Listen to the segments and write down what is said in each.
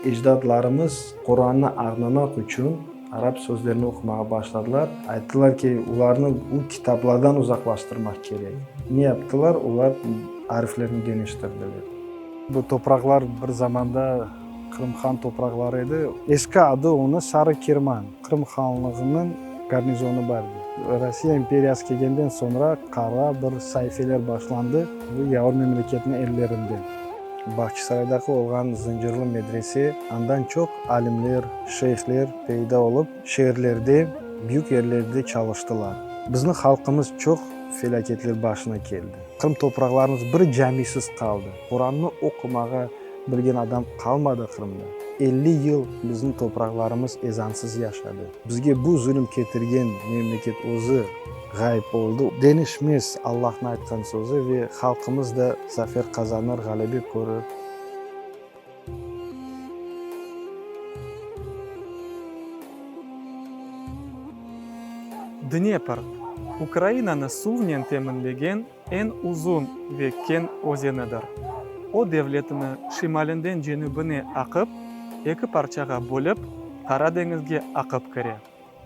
Ecdatlarımız Qurannı añlamaq içün arap sözlerini oqumağa başladılar. Ayttılar ki, olarnı bu kitaplardan uzaqlaştırmaq kerek. Ne yaptılar? Olar ariflerni deñiştirdiler. Bu topraqlar bir zamanda Qırım han topraqları edi. Eski adı onı Sarı Kirman, Qırım hanlığınıñ garnizonı bar edi. Rossiya imperiyası kelgenden soñra qara bir saifeler başlandı bu yavur memleketniñ ellerinde. Bağçasaraydaki olğan Zıncırlı medrese, andan çoq alimler, şeyhler peyda olıp, şeerlerde, büyük yerlerde çalıştılar. Bizni halqımız çoq felâketler başına keldi. Qırım topraqlarımız bir camisiz qaldı. Qurannı oqumağa bilgen adam qalmadı Qırımda. 50 yıl bizim topraqlarımız ezansız yaşadı. Bizge bu zulüm ketirgen memleket özü ğayıp oldı. Deñişmez Allahnıñ aytqan sözü ve halqımız da zafer qazanır, ğalebe körür. Dnepr, Ukrainanı suvnen teminlegen eñ uzun ve keñ özenidir. O, devletini şimalinden cenübine aqıp, eki parçağa bölip, Qara deñizge aqıp kire.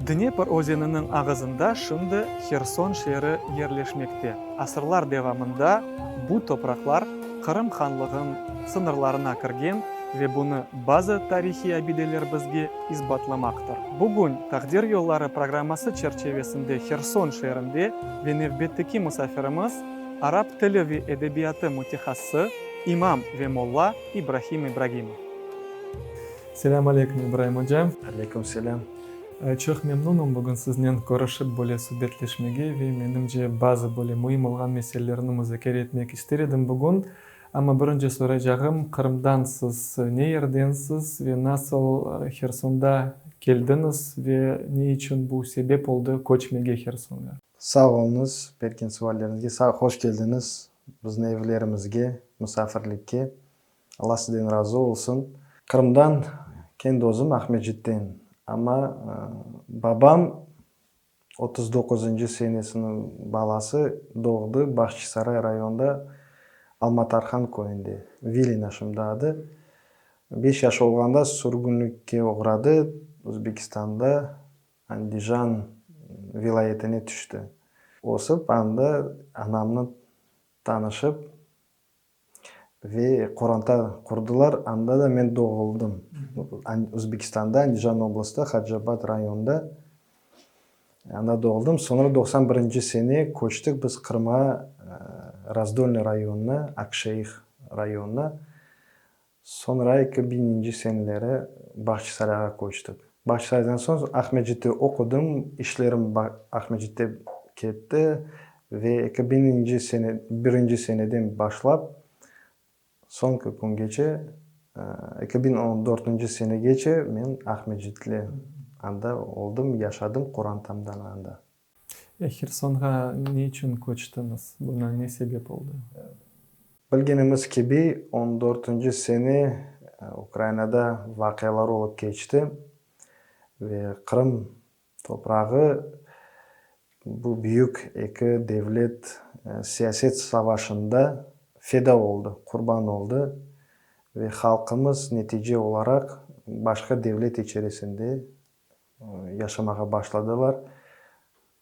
Dnepr özeniniñ ağızında şimdi Herson şeeri yerleşmekte. Asırlar devamında bu topraqlar Qırım hanlığıñ sıñırlarına kirgen ve bunı bazı tarihiy abideler bizge isbatlamaqtır. Bugün Taqdir yolları programması çerçevesinde Herson şeerinde ve nevbetteki musafirimiz, arap tili ve edebiyatı mütehassısı, imam ve molla İbrahim İbragimov. Selâm aleyküm, İbraim oca. Aleyküm selâm. Çoq memnunım bugün siznen körüşip böyle subetleşmege ve menimce bazı böyle müim olğan meselelerni muzakere etmek ister edim bugün. Amma birinci soraycağım, Qırımdan siz ne yerdensiz ve nasıl Hersonda keldiñiz ve ne içün bu sebep oldı köçmege Hersonğa? Sağ oluñız bergen sualleriñizge. Sağ, hoş keldiñiz bizni evlerimizge, musafirlikke. Alla sizden razı olsun. Qırımdan, kendi özüm Aqmescitten. Amma babam 39-ncı senesiniñ balası, doğdı Bağçasaray rayonında Alma-Tarhan köyünde, Vilina şimdi adı. Beş yaş olğanda sürgünlikke oğradı, Özbekistanda Andijan vilâyetine tüşti. Ösip anda anamnı tanışıp Ve qoranta qurdılar, anda da men doğuldım. Özbekistanda, Andijan oblastı, Hacıabad rayonında anda doğuldım. Soñra 91-nci sene köçtik biz Qırımğa, Razdolnıy rayonına, Aqşeyh rayonına. Soñra eki biñinci seneleri Bağçasarayğa köçtik. Bağçasaraydan soñ Aqmescitte oqudım, işlerim Aqmescitte ketti ve eki biñinci sene, birinci seneden başlap soñki küngece, 2014-nci senegece men Aqmescitte anda oldım, yaşadım qorantamdan anda. Hersonğa ne içün köçtiñiz? Buna ne sebep oldı? Bilgenimiz kibi, on dörtünci sene Ukrainada vaqialar olıp keçti ve Qırım toprağı bu büyük eki devlet siyaset savaşında feda oldı, qurban oldı ve halqımız netice olaraq başqa devlet içerisinde yaşamağa başladılar.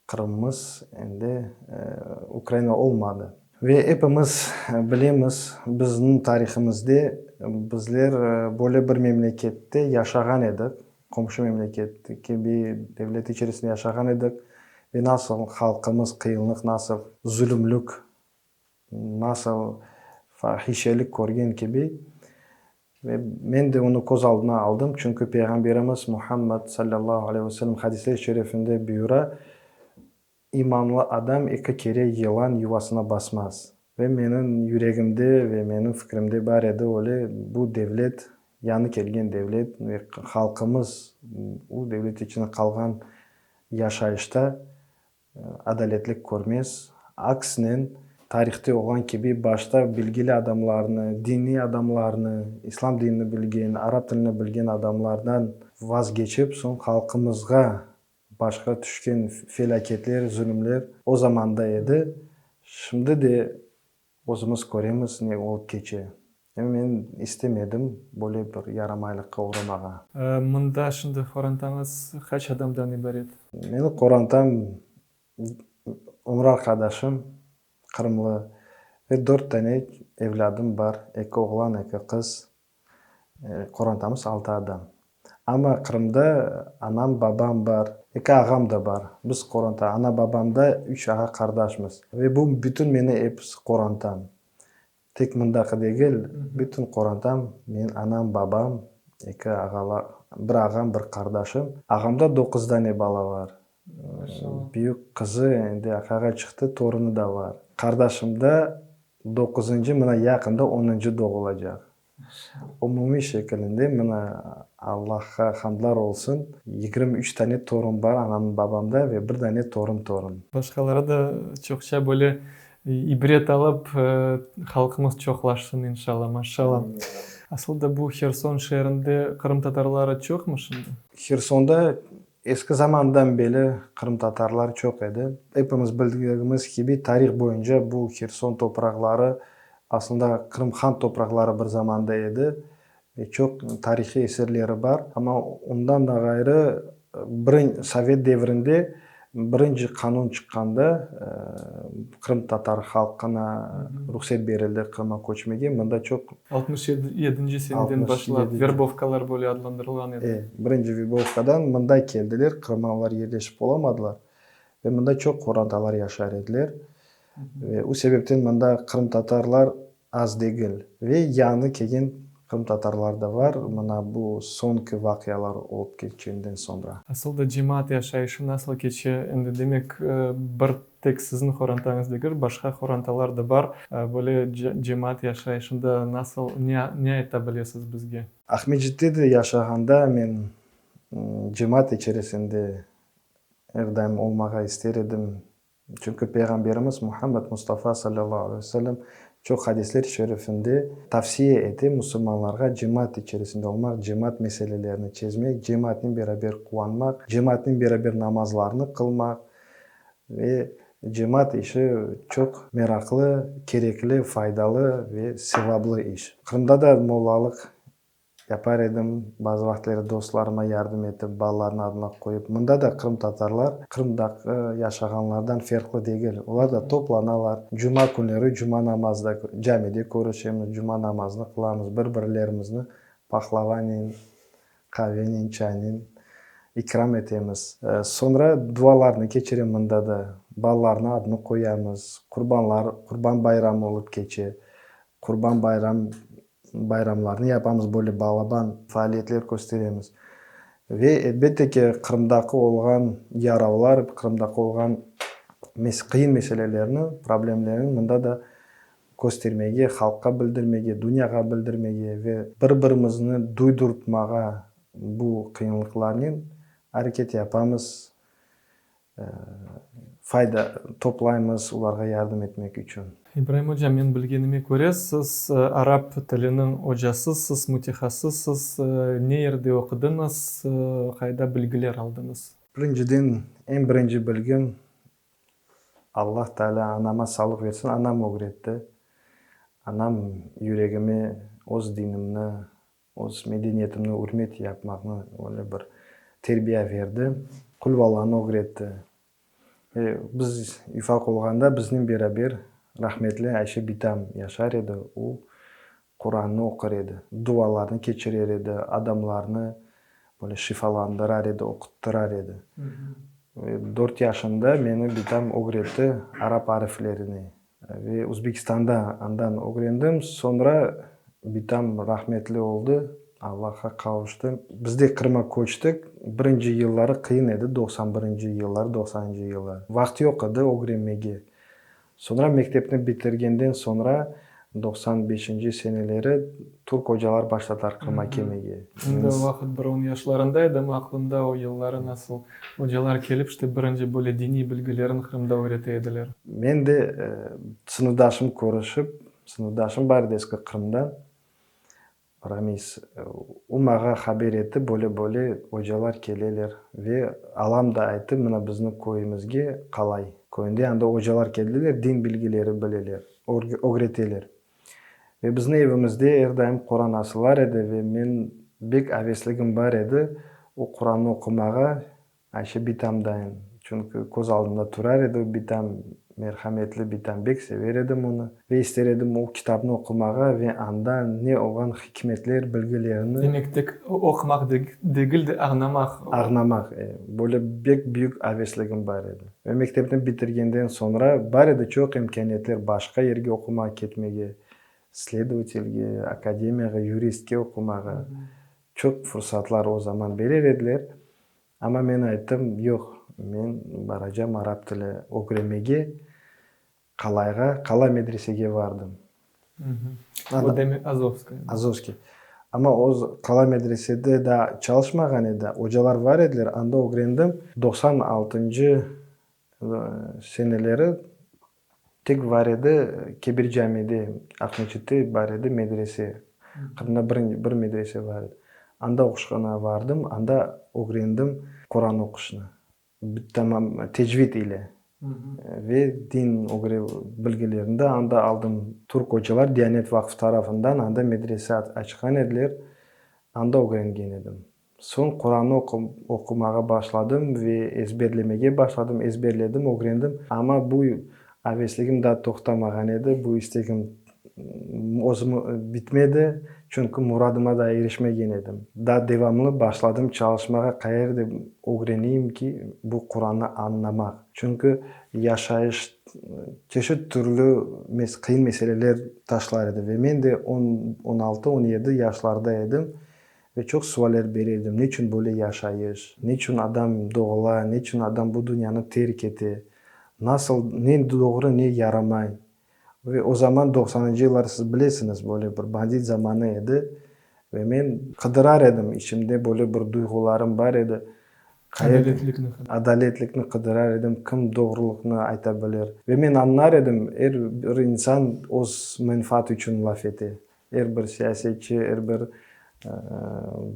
Qırımımız endi Ukraina olmadı. Ve epimiz bilemiz, bizniñ tarihimizde bizler böyle bir memlekette yaşağan edik, qomşu memleket kibi devlet içerisinde yaşağan edik ve nasıl halqımız qıyınlıq, nasıl zulümlük Nasıl fahişelik körgen kibi, ve men de onı köz aldına aldım, çünki Peyğamberimiz Muhammad, salâllahu aleyhi ve sellem, hadisler-i şerifinde buyura, İmanlı adam eki kere yılan yuvasına basmaz. Ve menim yüregimde ve menim fikrimde bar edi öyle, bu devlet, yañı kelgen devlet ve halqımız bu devlet içinde qalğan yaşayışta adaletlik körmez. Aksinen, tarihte olğan kibi, başta bilgili adamlarnı, diniy adamlarnı, islâm dinini bilgen, arap tilini bilgen adamlardan vazgeçip, soñ halqımızğa başqa tüşken felâketler, zulümler o zamanda edi. Şimdi de özümiz köremiz ne olıp keçe. Men istemedim böyle bir yaramaylıqqa oğramağa. Mında şimdi qorantañız qaç adamdan ibaret? Menim qorantam, ömür arqadaşım, qırımlı, ve dört tane evlâdım bar, eki oğlan, eki qız. Qorantamız altı adam. Amma Qırımda anam, babam bar, eki ağam da bar. Biz qoranta, ana-babamda üç ağa-qardaşmız. Ve bu bütün meni episi qorantam. Tek mındaqı degil, bütün qorantam, men, anam, babam, eki ağalar, bir ağam, bir qardaşım. Ağamda doquz dane bala bar. Büyük qızı endi aqayğa çıqtı, torunı da bar. Qardaşımda doquzıncı, mına yaqında onuncı doğulacaq. Umumiy şekilinde, mına, Allahqa hamdlar olsun, 23 tane torun bar anam, babamda ve bir dane torun-torun. Başqaları da çoqça böyle ibret alıp, halqımız çoqlaşsın, inşalla, maşalla. Asıl da bu Herson şeerinde qırımtatarları çoqmı şimdi? Hersonda eski zamandan beri qırımtatarlar çoq edi. Epimiz bildigimiz kibi, tarih boyunca bu Herson topraqları aslında Qırım han topraqları bir zamanda edi ve çoq tarihiy eserleri bar. Amma ondan da ğayrı, sovet devrinde birinci qanun çıqqanda qırımtatar halqına ruhset berildi Qırımğa köçmege. Mında çoq. 67-nci seneden başlap verbovkalar böyle adlandırılğan edi. E, birinci verbovkadan mında keldiler, Qırımğa olar yerleşip olamadılar ve mında çoq qorantalar yaşar ediler. Ve o sebepten mında qırımtatarlar az degil. Ve yañı kelgen qırımtatarlar da bar, mına bu soñki vaqialar olıp keçkenden soñra. Asıl da cemaat yaşayışı nasıl keçe? Endi demek, bir tek siziñ qorantañız degil, başqa qorantalar da bar. Böyle cemaat yaşayışında nasıl, ne ayta bilesiz bizge? Aqmescitte de yaşağanda men cemaat içerisinde er daim olmağa ister edim. Çünki Peyğamberimiz Muhammed Mustafa salâllahu aleyhi ve sellem çoq hadisler-i şerifinde tavsiye ete musulmanlarğa cemaat içerisinde olmaq, cemaat meselelerini çezmek, cemaatnen beraber quvanmaq, cemaatnen beraber namazlarnı qılmaq ve cemaat işi çoq meraqlı, kerekli, faydalı ve sevablı iş. Qırımda da mollalıq Yapar edim, bazı vaqıtları dostlarıma yardım etip, balalarnıñ adına qoyıp. Mında da qırımtatarlar Qırımdaki yaşağanlardan ferqlı degil. Olar da toplanalar. Cuma künleri cuma namazda camide körüşemiz, cuma namazını qılamız, bir-birlerimizni pahlavanen, qavenen, çaynen ikram etemiz. Soñra dualarnı keçirem mında da, balalarnıñ adını qoyamız, qurbanlar, Qurban bayramı olıp keçe. Qurban bayram Bayramlarnı yapamız, böyle balaban faaliyetler kösteremiz. Ve, elbette ki, Qırımdaki olğan yaravlar, Qırımdaki olğan qıyın meselelerni, problemlerni mında da köstermege, halqqa bildirmege, dünyağa bildirmege ve bir-birimizni duydurtmağa bu qıyınlıqlarnen areket yapamız. Fayda toplaymız olarğa yardım etmek içün. İbraim oca, men bilgenime köre, siz arap tiliniñ ocasısız, mütehassıssız. Ne yerde oqudıñız, qayda bilgiler aldıñız? Birinciden, eñ birinci bilgim, Allah Taalâ anama sağlıq versin, anam ögretti. Anam yüregime öz dinimni, Öz medeniyetimni ürmet yapmaqnı öyle bir terbiya berdi. Qulvallanı ögretti. Ve biz ufaq olğanda biznen beraber rahmetli Ayşe bitam yaşar edi. O, Qurannı oqur edi, dualarnı keçirer edi, adamlarnı böyle şifalandırar edi, oquttırar edi. Ve dört yaşımda meni bitam ögretti arap ariflerini. Ve Uzbekistanda andan ögrendim. Soñra bitam rahmetli oldı, Allahqa qavuştı. Biz de Qırım'a köçtik. Birinci yılları qıyın edi, 91-nci yılları, doqsanıncı yılları. Vaqıt yoq edi ögrenmege. Soñra mektepni bitirgenden soñra, 95-nci seneleri türk ocalar başladılar Qırım'a kelmege. Endi o vaqıt bir on yaşlarında edim, aqlımda o yılları nasıl ocalar kelip, işte birinci böyle diniy bilgilerin Qırımda öğrete ediler. Men de sınıfdaşım körüşip, sınıfdaşım bar edi eski Qırımdan, Ramiz, o mağa haber etti, böyle-böyle ocalar keleler ve alam da ayttı, mına bizni köyümizge, Qalay köyünde, anda ocalar keldiler, din bilgileri bileler, ögreteler. Ve bizni evimizde er daim Quran asılar edi ve men bek avesligim bar edi o Qurannı oqumağa, Ayşe bitamdayın, çünki köz aldımda turar edi o bitam, merhametli bitam, bek sever edim onı ve ister edim o kitapnı oqumağa ve anda ne olğan hikmetler, bilgilerni. Demek, tek oqumaq degil de, añlamaq. Añlamaq, e. Böyle bek büyük avesligim bar edi. Ve mektepni bitirgenden soñra bar edi çoq imkâniyetler başqa yerge oqumağa ketmege, sledovatelge, akademiyağa, yuristke oqumağa. Çoq fursatlar o zaman berer ediler. Amma men ayttım, yoq, men baracam arap tili ögrenmege, Qalayğa, Qalay medresege vardım. O demek Azovskaya. Azovskiy. Amma o Qalay medresede daa çalışmağan edi, ocalar var ediler, anda ögrendim. 96-ncı seneleri tek var edi Kebir camide, Aqmescitte bar edi medrese. Qırımda bir medrese bar edi. Anda oquşqana vardım, anda ögrendim Quran oquşnı. Tamam tecvid ile ve din bilgilerini de anda aldım. Türk ocalar Diyanet Vaqfı tarafından anda medrese açqan ediler, anda ögrengen edim. Soñ Qurannı oqumağa başladım ve ezberlemege başladım, ezberledim, ögrendim. Amma bu avesligim daa toqtamağan edi, bu istegim özüm bitmedi, çünki muradıma daa irişmegen edim. Daa devamlı başladım çalışmağa, qayerde ögreneyim ki, bu Qurannı añlamaq. Çünki yaşayış çeşit türlü qıyın meseleler taşlar edi ve men de on, 16, 17 yaşlarda edim ve çoq sualler bere edim, neçün böyle yaşayış, neçün adam doğula, neçün adam bu dünyanı terk ete, nasıl, ne doğru, ne yaramay. Ve o zaman, doqsanıncı yıllar, siz bilesiñiz, böyle bir bandit zamanı edi. Ve men qıdırar edim, içimde böyle bir duyğularım bar edi. Adaletlikni. Adaletlikni qıdırar edim, kim doğrulıqnı ayta bilir. Ve men añlar edim, er bir insan öz menfaatı içün laf ete. Er bir siyasetçi, er bir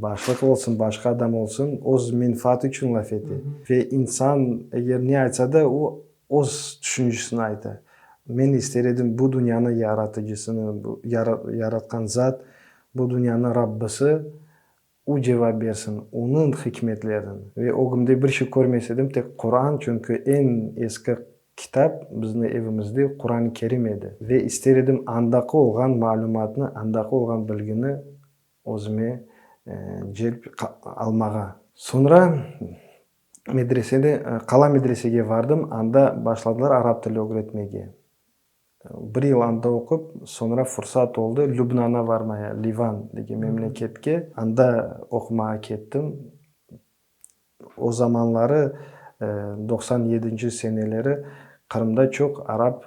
başlıq olsun, başqa adam olsun, öz menfaatı içün laf ete. Ve insan eger ne aytsa da, o, öz tüşüncisini ayta. Men ister edim bu dünyanı yaratıcısını, bu yaratqan zat, bu dünyanı Rabbisi, o cevap bersin, onıñ hikmetlerini. Ve ögümde bir şey körmez edim, tek Quran, çünki eñ eski Kitap bizni evimizde Quran-ı Kerim edi ve ister edim andaqı olğan malümatnı, andaqı olğan bilgini özüme celp almağa. Soñra medresede, Qala medresege vardım, anda başladılar arap tili ögretmege. Bir yıl anda oqup, soñra fursat oldı Lübnana varmaya, Livan degen memleketke, anda oqumağa kettim. O zamanları, 97-nci seneleri, Qırımda çoq arap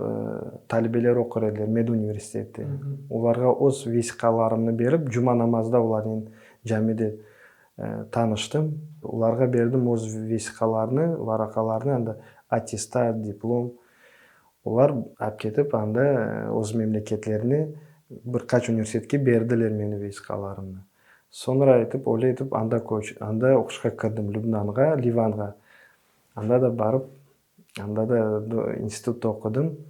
talebeleri oqur ediler meduniversitette. Olarğa öz vesiqalarımnı berip, cuma namazda olarnen camide tanıştım. Olarğa berdim öz vesiqalarnı, varaqalarnı, anda attestat, diplom. Olar ap ketip anda öz memleketlerine bir qaç universitetke berdiler meni vesiqalarımnı. Soñra etip, öyle etip anda köç, anda oquşqa kirdim, Lübnanğa, Livanğa. Anda da barıp, anda da institutta oqudım.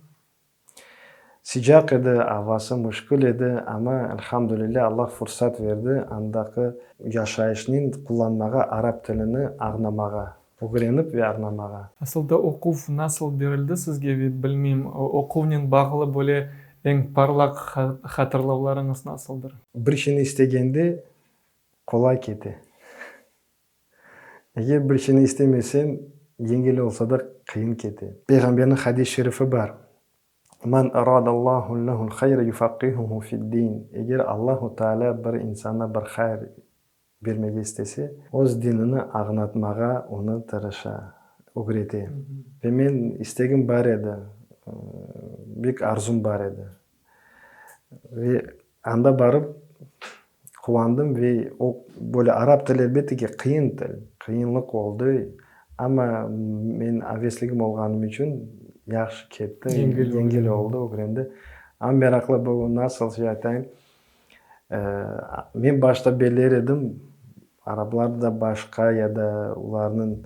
Sıcaq edi, avası müşkül edi, amma, elhamdülilâ, Allah fursat berdi andaqı yaşayışnen qullanmağa, arap tilini añlamağa, ögrenip ve añlamağa. Asıl da oquv nasıl berildi sizge ve bilmeyim, oquvnen bağlı böyle eñ parlaq hatırlavlarıñız nasıldır? Bir şeyni istegende, qolay kete. Eger bir şeyni istemeseñ, yengil olsa da, qıyın kete. Peyğamberniñ hadis-i şerifi bar, Men aradallahu lehu'l hayra yufaqqihuhu fi'd-din, Eger Allahu Teala bir insana bir hayır bermege istese, öz dinini añlatmağa onı tırışa, ögrete. Ve men istegim bar edi, bek arzum bar edi. Ve anda barıp quvandım ve o, böyle arap tili, elbette ki, qıyın til, qıyınlıq oldı, amma men avesligim olğanım içün yahşı ketti, yengil oldı, ögrendi. Amma meraqlı bu, nasıl şey aytayım, Men başta beler edim, araplar da başqa ya da olarnıñ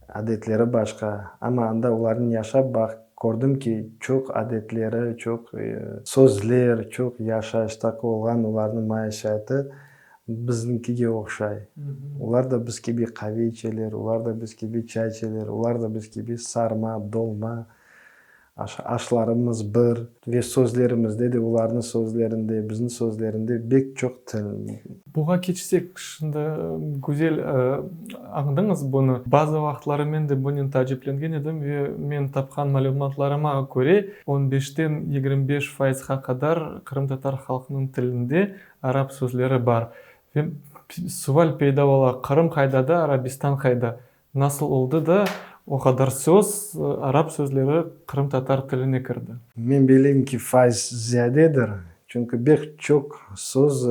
adetleri başqa, amma anda olarnen yaşap baq. Kördim ki, çoq adetleri, çoq sözler, çoq yaşayıştaki olğan olarnıñ maişayatı bizniñkige oqşay. Olar da biz kibi qave içeler, olar da biz kibi çay içeler, olar da biz kibi sarma, dolma, aşlarımız bir ve sözlerimizde de, olarnıñ sözlerinde, bizim sözlerinde bek çoq til. Buğa keçsek, şimdi güzel añdıñız bunı. Bazı vaqıtları men de bunen taaciplengen edim ve men tapqan malümatlarıma köre, on beşten 25 fayızğa qadar qırımtatar halqınıñ tilinde arap sözleri bar. Ve sual peyda ola, Qırım qayda da, Arabistan qayda? Nasıl oldı da, o qadar söz, arap sözleri qırımtatar tiline kirdi? Men bileyim ki, fayız ziyadedir, çünki bek çoq söz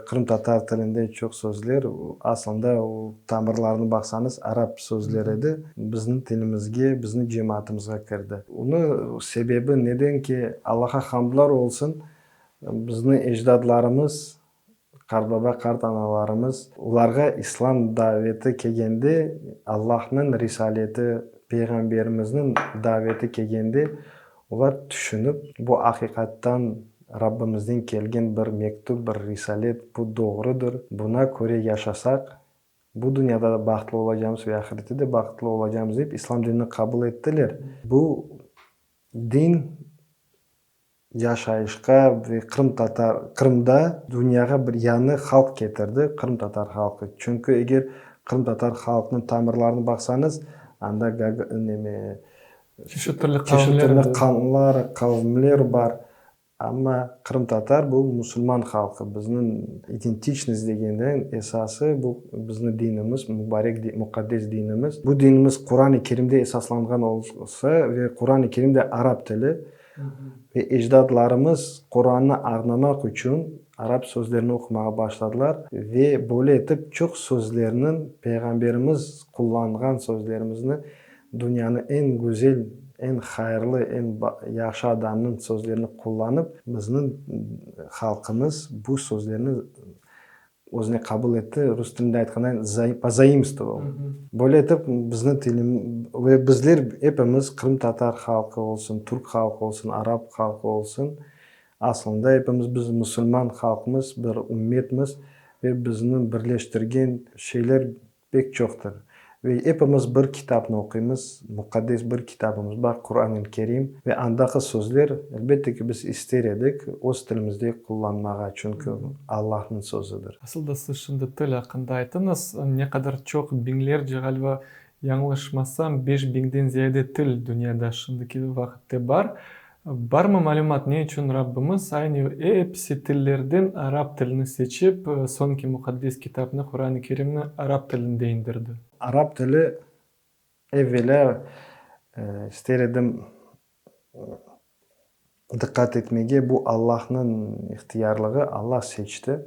qırımtatar tilinde çoq sözler, aslında o tamırlarını baqsañız, arap sözleri edi, bizni tilimizge, bizni cemaatımızğa kirdi. Onı sebebi neden ki, Allaha hamdlar olsun, bizni ecdadlarımız Qartbaba, qartanalarımız, olarğa İslam daveti kelgende, Allahnıñ risaleti, Peyğamberimizniñ daveti kelgende, olar tüşünip, bu aqiqattan Rabbimizden kelgen bir mektüp, bir risalet, bu doğrudır, buna köre yaşasaq, bu dünyada da bahtlı olacamız ve ahirette de bahtlı olacamız dep, İslam dinini qabul ettiler. Bu din yaşayışqa ve qırımtatar Qırımda dünyağa bir yañı halq ketirdi, qırımtatar halqı. Çünki eger qırımtatar halqınıñ tamırlarını baqsañız, anda neme, Çeşit türlü çeşit türlü qanlar, qavimler bar. Amma qırımtatar bu musulman halqı. Bizniñ identiçnost degende esası bu bizni dinimiz, mubarek, muqaddes dinimiz. Bu dinimiz Quran-ı Kerimde esaslanğan olsa ve Quran-ı Kerim de arap tili, Ve ecdatlarımız Qurannı añlamaq içün arap sözlerini oqumağa başladılar ve böyle etip çoq sözlerniñ, Peyğamberimiz qullanğan sözlerimizni, dünyanıñ eñ güzel, eñ hayırlı, eñ yahşı adamnıñ sözlerini qullanıp, bizniñ halqımız bu sözlerni Özüne qabul etti, rus tilinde aytqanda, pozaimstvovал. Böyle etip, bizni tilim ve bizler epimiz, qırımtatar halqı olsun, türk halqı olsun, arap halqı olsun, aslında epimiz biz musulman halqmız, bir ümmetmiz ve bizni birleştirgen şeyler Pek çoqtır. Ve epimiz bir kitapnı oquymız, muqaddes bir kitabımız bar, Quran-ı Kerim, ve andaqı sözler, elbette ki, biz ister edik öz tilimizde qullanmağa, çünki Allahnıñ sözüdir. Asıl da siz şimdi til aqqında ayttıñız, ne qadar çoq, biñlerce, ğaliba, yañlışmasam, 5000-den ziyade til dünyada şimdiki vaqıtte bar. Barmı malümat, ne içün Rabbimiz aynı episi tillerden arap tilini seçip, soñki muqaddes kitapnı, Quran-ı Kerimni arap tilinde indirdi? Arap tili, evvelâ, ister edim diqqat etmege, bu Allahnıñ ihtiyarlığı, Allah seçti,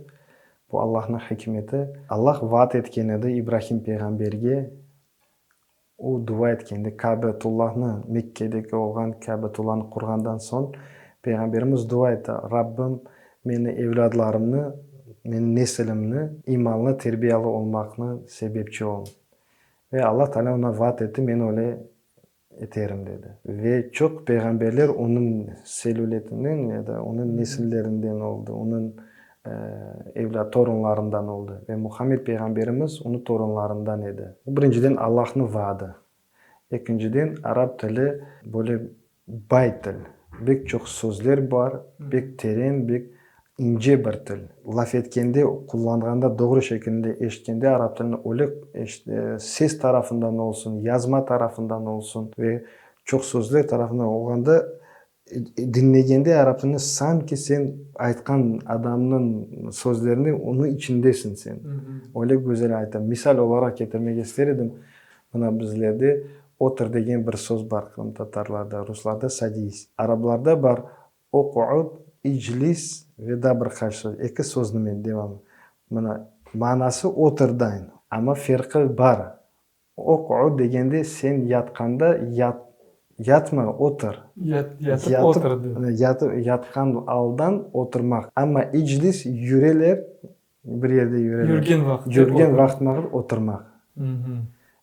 bu Allahnıñ hikmeti. Allah vaat etken edi İbrahim peyğamberge, O dua etkende, Kâbetullahnı, Mekkedeki olğan Kâbetullanı qurğandan soñ, Peyğamberimiz dua etti, Rabbim, meni evlâdlarımnı, menim nesilimni imanlı, terbiyalı olmaqnı sebepçi ol. Ve Alla Taalâ oña vaat etti, Men öyle eterim, dedi. Ve çoq peyğamberler onıñ selületinden ya da onıñ nesillerinden oldı, onıñ evlât, torunlarından oldı. Ve Muhammed peyğamberimiz onıñ torunlarından edi. Bu, birinciden, Allahnıñ vaadı. Ekinciden, arap tili böyle bay til. Bek çoq sözler bar, bek teren, bek ince bir til. Laf etkende, qullanğanda, doğru şekilde eşitkende arap tilini öyle ses tarafından olsun, yazma tarafından olsun ve çoq sözler tarafından olğanda Diñlegende arap tilini sanki sen aytqan adamnıñ sözlerini onıñ içindesiñ sen. Öyle güzel ayta. Misal olaraq ketirmege ister edim, mına bizlerde otur degen bir söz bar qırımtatarlarda, ruslarda sadis. Araplarda bar oqud, iclis ve daa bir qaç söz. Eki sözni men devam. Mına manası oturdayın, amma ferqı bar. Oqud degende sen yatqanda yat, yatma, otur. Yat, yatıp otur de. Yatıp, yatqan aldan oturmaq. Amma iclis yüreler, bir yerde yüreler. Yürgen vaqıt. Yürgen vaqıt oturmaq.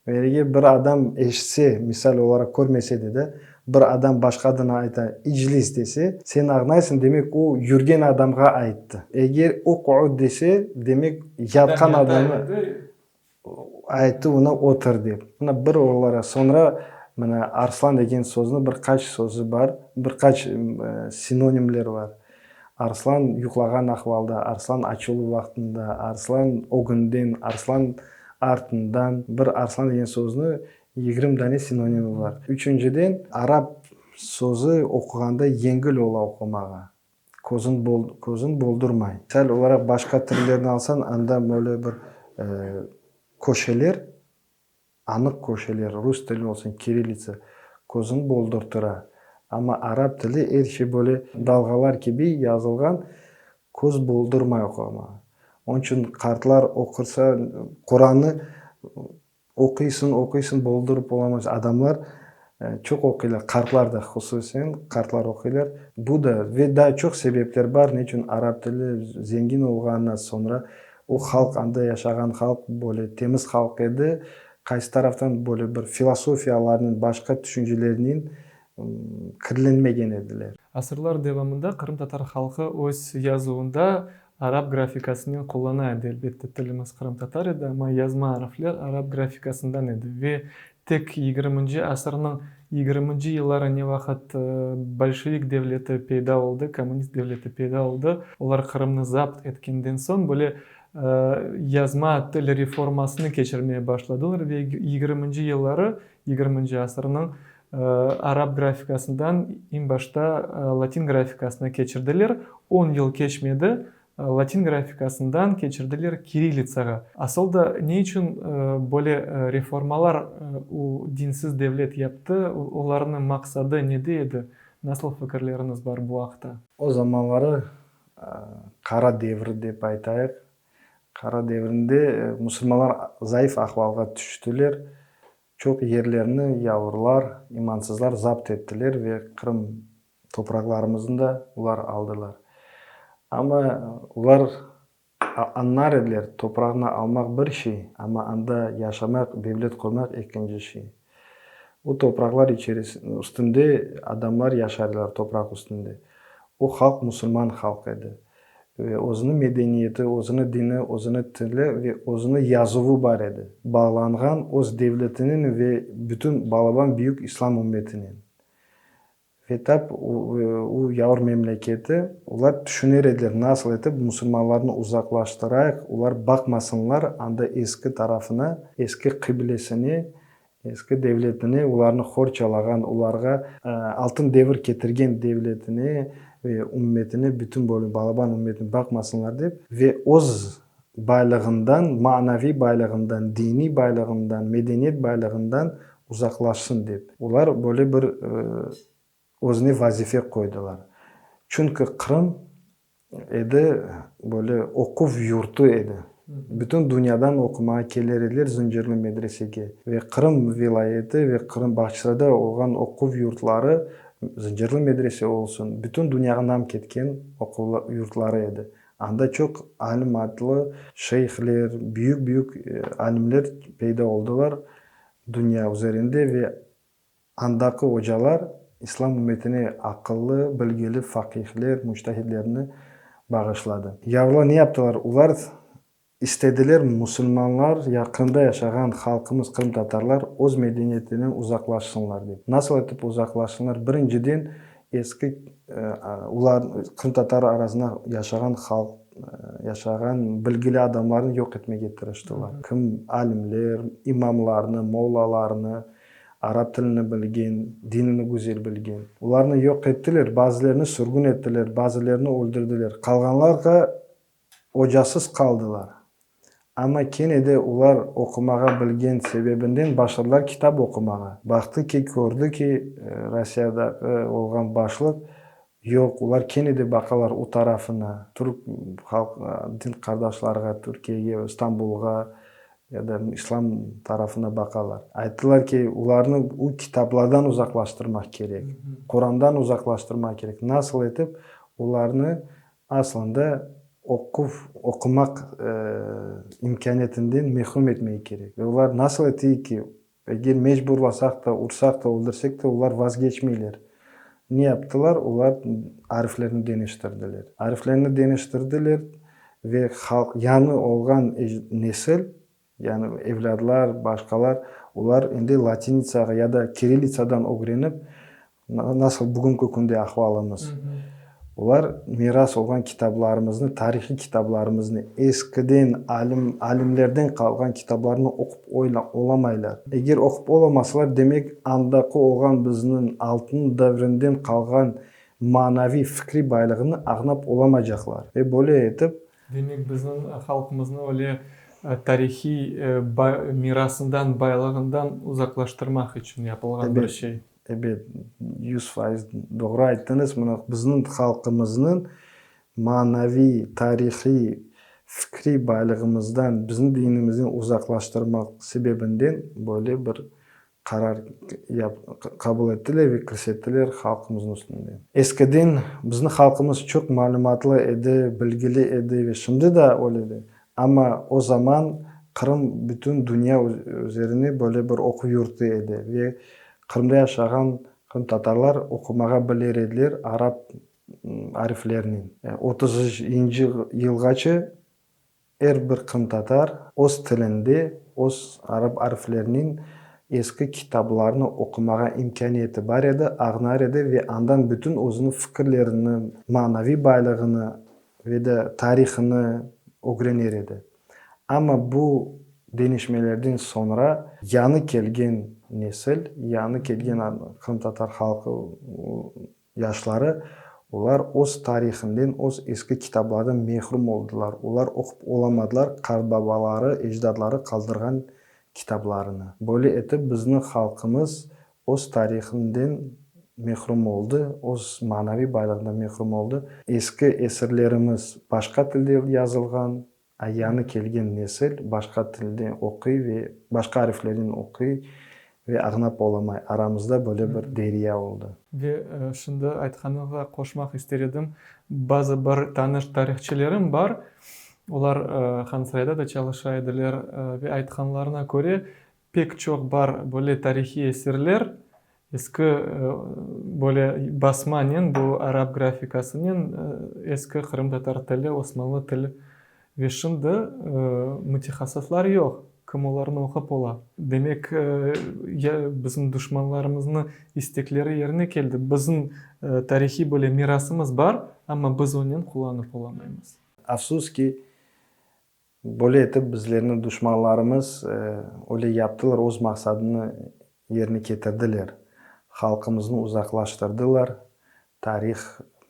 Ve eger bir adam eşitse, misal olaraq körmese de de, Bir adam başqa adına ayta, iclis dese, sen añlaysıñ, demek, o yürgen adamğa ayttı. Eger uqud dese, demek, yatqan adamı ayttı, ona otur dep. Mına bir olaraq. Soñra, mına arslan degen sözni bir qaç sözü bar, bir qaç sinonimler bar. Arslan yuqlağan ahvalda, arslan açuvlı vaqtında, arslan ögünden, arslan artından, bir arslan degen sözni 20 dane sinonimi bar. Üçünciden, arap sözü oquğanda yengil ola oqumağa, közün közün boldurmay. Misal olaraq, başqa tillerni alsañ, anda böyle bir köşeler, anıq köşeler, rus tili olsun, kirillitsa, közün boldurtıra. Amma arap tili er şey böyle dalğalar kibi yazılğan, köz boldurmay oqumağa. Onıñ içün qartlar oqursa, Qurannı oquysıñ, oquysıñ, boldurıp olamaysıñ. Adamlar çoq oquylar, qartlar da hususen, qartlar oquylar. Bu da ve daa çoq sebepler bar, ne içün arap tili zengin olğanına, soñra o halq, anda yaşağan halq böyle temiz halq edi, qaysı taraftan böyle bir filosofiyalarnen, başqa tüşüncelernen kirlenmegen ediler. Asırlar devamında qırımtatar halqı öz yazuvında arap grafikasınen qullana edi. Elbette, tilimiz qırımtatar edi, amma yazma arfler arap grafikasından edi. Ve tek yigirminci asırnıñ yigirminci yılları ne vaqıt bolşevik devleti peyda oldı, kommunist devleti peyda oldı, olar Qırımnı zapt etkenden soñ böyle yazma til reformasını keçirmeye başladılar ve yigirminci yılları, yigirminci asırnıñ arap grafikasından eñ başta latin grafikasına keçirdiler. 10 yıl keçmedi, latin grafikasından keçirdiler kirillitsağa. Asıl da ne içün böyle reformalar o dinsiz devlet yaptı, olarnıñ maqsadı nede edi? Nasıl fikirleriñiz bar bu aqta? O zamanları qara devir dep aytayıq. Qara devrinde musulmanlar zayıf ahvalğa tüştiler. Çoq yerlerni yavurlar, imansızlar zapt ettiler ve Qırım topraqlarımıznı da olar aldılar. Amma olar añlar ediler, topraqnı almaq bir şey, amma anda yaşamaq, devlet qurmaq ekinci şey. O topraqlar üstünde adamlar yaşar ediler, topraq üstünde. O halq musulman halq edi. Ve özüniñ medeniyeti, özüniñ dini, özüniñ tili ve özüniñ yazuvı bar edi. Bağlanğan öz devletinen ve bütün balaban büyük islam ümmetinen. Ve tap o yavur memleketi, olar tüşüner ediler, nasıl etip musulmanlarnı uzaqlaştırayıq, olar baqmasınlar anda eski tarafına, eski qıblesine, eski devletine, olarnı qorçalağan, olarğa altın devir ketirgen devletine ve ümmetine, bütün böyle balaban ümmetine baqmasınlar dep, ve öz baylığından, manaviy baylığından, diniy baylığından, medeniyet baylığından uzaqlaşsın dep. Olar böyle bir özüne vazife qoydılar. Çünki Qırım edi böyle oquv yurtu edi. Bütün dünyadan oqumağa keler ediler Zıncırlı medresege. Ve Qırım vilâyeti ve Qırım Bağçasarayda olğan oquv yurtları, Zıncırlı medrese olsun, bütün dünyağa nam ketken oquv yurtları edi. Anda çoq alim adlı şeyhler, büyük-büyük alimler peyda oldılar dünya üzerinde ve andaki ocalar islam ümmetine aqıllı, bilgili faqihler, müctahidlerni bağışladı. Yavrular ne yaptılar? Olar istediler musulmanlar, ya Qırımda yaşağan halqımız qırımtatarlar öz medeniyetinden uzaqlaşsınlar dep. Nasıl etip uzaqlaşsınlar? Birinciden, eski olar qırımtatar arasında yaşağan halq, yaşağan bilgili adamlarnı yoq etmege tırıştılar. Kim alimler, imamlarnı, mollalarnı, arap tilini bilgen, dinini güzel bilgen. Olarnı yoq ettiler, bazılarını sürgün ettiler, bazılarını öldürdiler. Qalğanlarğa ocasız qaldılar. Amma kene de olar oqumağa bilgen sebebinden başladılar kitap oqumağa. Baqtı ki, kördi ki, Rossiyadaki olğan başlıq, yoq, olar kene de baqalar o tarafına, türk halq, din qardaşlarğa, Türkiyege, İstanbulğa ya da islam tarafına baqalar. Ayttılar ki, olarnı o kitaplardan uzaqlaştırmaq kerek, Qurandan uzaqlaştırmaq kerek. Nasıl etip olarnı aslında oquv, oqumaq imkâniyetinden mehrum etmek kerek. Ve olar nasıl eteyik ki? Eger mecburlasaq da, ursaq da, öldürsek de, olar vazgeçmeyler. Ne yaptılar? Olar ariflerni deñiştirdiler. Ariflerni deñiştirdiler ve halq, yañı olğan nesil, yani evlâdlar, başqalar, olar endi latinitsağa ya da kirillitsadan ögrenip, nasıl bugünki künde ahvalımız, olar miras olğan kitablarımıznı, tarihiy kitablarımıznı, eskiden alim, alimlerden qalğan kitablarnı oqup olamaylar. Eger oqup olamasalar, demek, andaki olğan bizniñ altın devrinden qalğan manaviy, fikriy baylığını añlap olamaycaqlar. Ve böyle etip, Demek, bizim halqımıznı öyle tarihiy mirasından, baylığından uzaqlaştırmaq içün yapılğan bir şey. Ebet, 100% doğru ayttıñız. Mına bizniñ halqımıznıñ manaviy, tarihiy, fikriy baylığımızdan, bizni dinimizden uzaqlaştırmaq sebebinden böyle bir qarar qabul ettiler ve kirsettiler halqımıznıñ üstünde. Eskiden bizni halqımız çoq malümatlı edi, bilgili edi ve şimdi de öyle, amma o zaman Qırım bütün dünya üzerine böyle bir oquv yurtu edi ve Qırımda yaşağan qırımtatarlar oqumağa bilir ediler arap ariflerinen. 30-ncı yılğaçı er bir qırımtatar öz tilinde, öz arap ariflerinen eski kitaplarnı oqumağa imkâniyeti bar edi, añlar edi ve andan bütün özüniñ fikirlerini, manaviy baylığını ve de tarihını ögrener edi. Amma bu deñişmelerden soñra yañı kelgen nesil, yañı kelgen qırımtatar halqı yaşları, olar öz tarihinden, öz eski kitaplardan mehrum oldılar. Olar oqup olamadılar qartbabaları, ecdatları qaldırğan kitaplarını. Böyle etip bizni halqımız öz tarihinden mehrum oldı, öz manaviy baylığından mehrum oldı. Eski eserlerimiz başqa tilde yazılğan, a yañı kelgen nesil başqa tilde oquy ve başqa ariflernen oquy ve añlap olamay. Aramızda böyle bir derya oldı. Ve şimdi aytqanıñızğa qoşmaq ister edim, bazı bir tanış tarihçilerim bar, olar Hansarayda da çalışa ediler, ve aytqanlarına köre, pek çoq bar böyle tarihiy eserler, eski böyle basmanen, bu arap grafikasınen, eski qırımtatar tili, osmanlı tili. Ve şimdi mütehassıslar yoq, kim olarnı oqup ola. Demek, ya bizim duşmanlarımıznı istekleri yerine keldi. Bizim tarihiy böyle mirasımız bar, amma biz onen qullanıp olamaymız. Afsus ki, böyle etip bizlerni duşmanlarımız öyle yaptılar, öz maqsadını yerine ketirdiler. Halqımıznı uzaqlaştırdılar tarih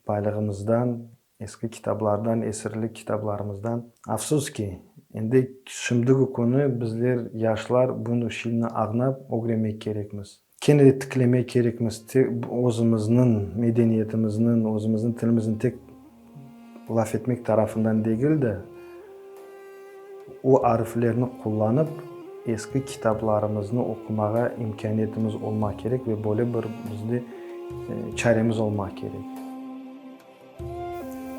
baylığımızdan, eski kitaplardan, esirlik kitaplarımızdan. Afsus ki, endi şimdiki künü bizler, yaşlar, bunı şeyni añlap ögrenmek kerekmiz. Kene de tiklemek kerekmiz özümizniñ medeniyetimizniñ, özümizniñ tilimizniñ tek laf etmek tarafından degil de, o ariflerni qullanıp, eski kitaplarımıznı oqumağa imkâniyetimiz olmaq kerek ve böyle bir bizde çaremiz olmaq kerek.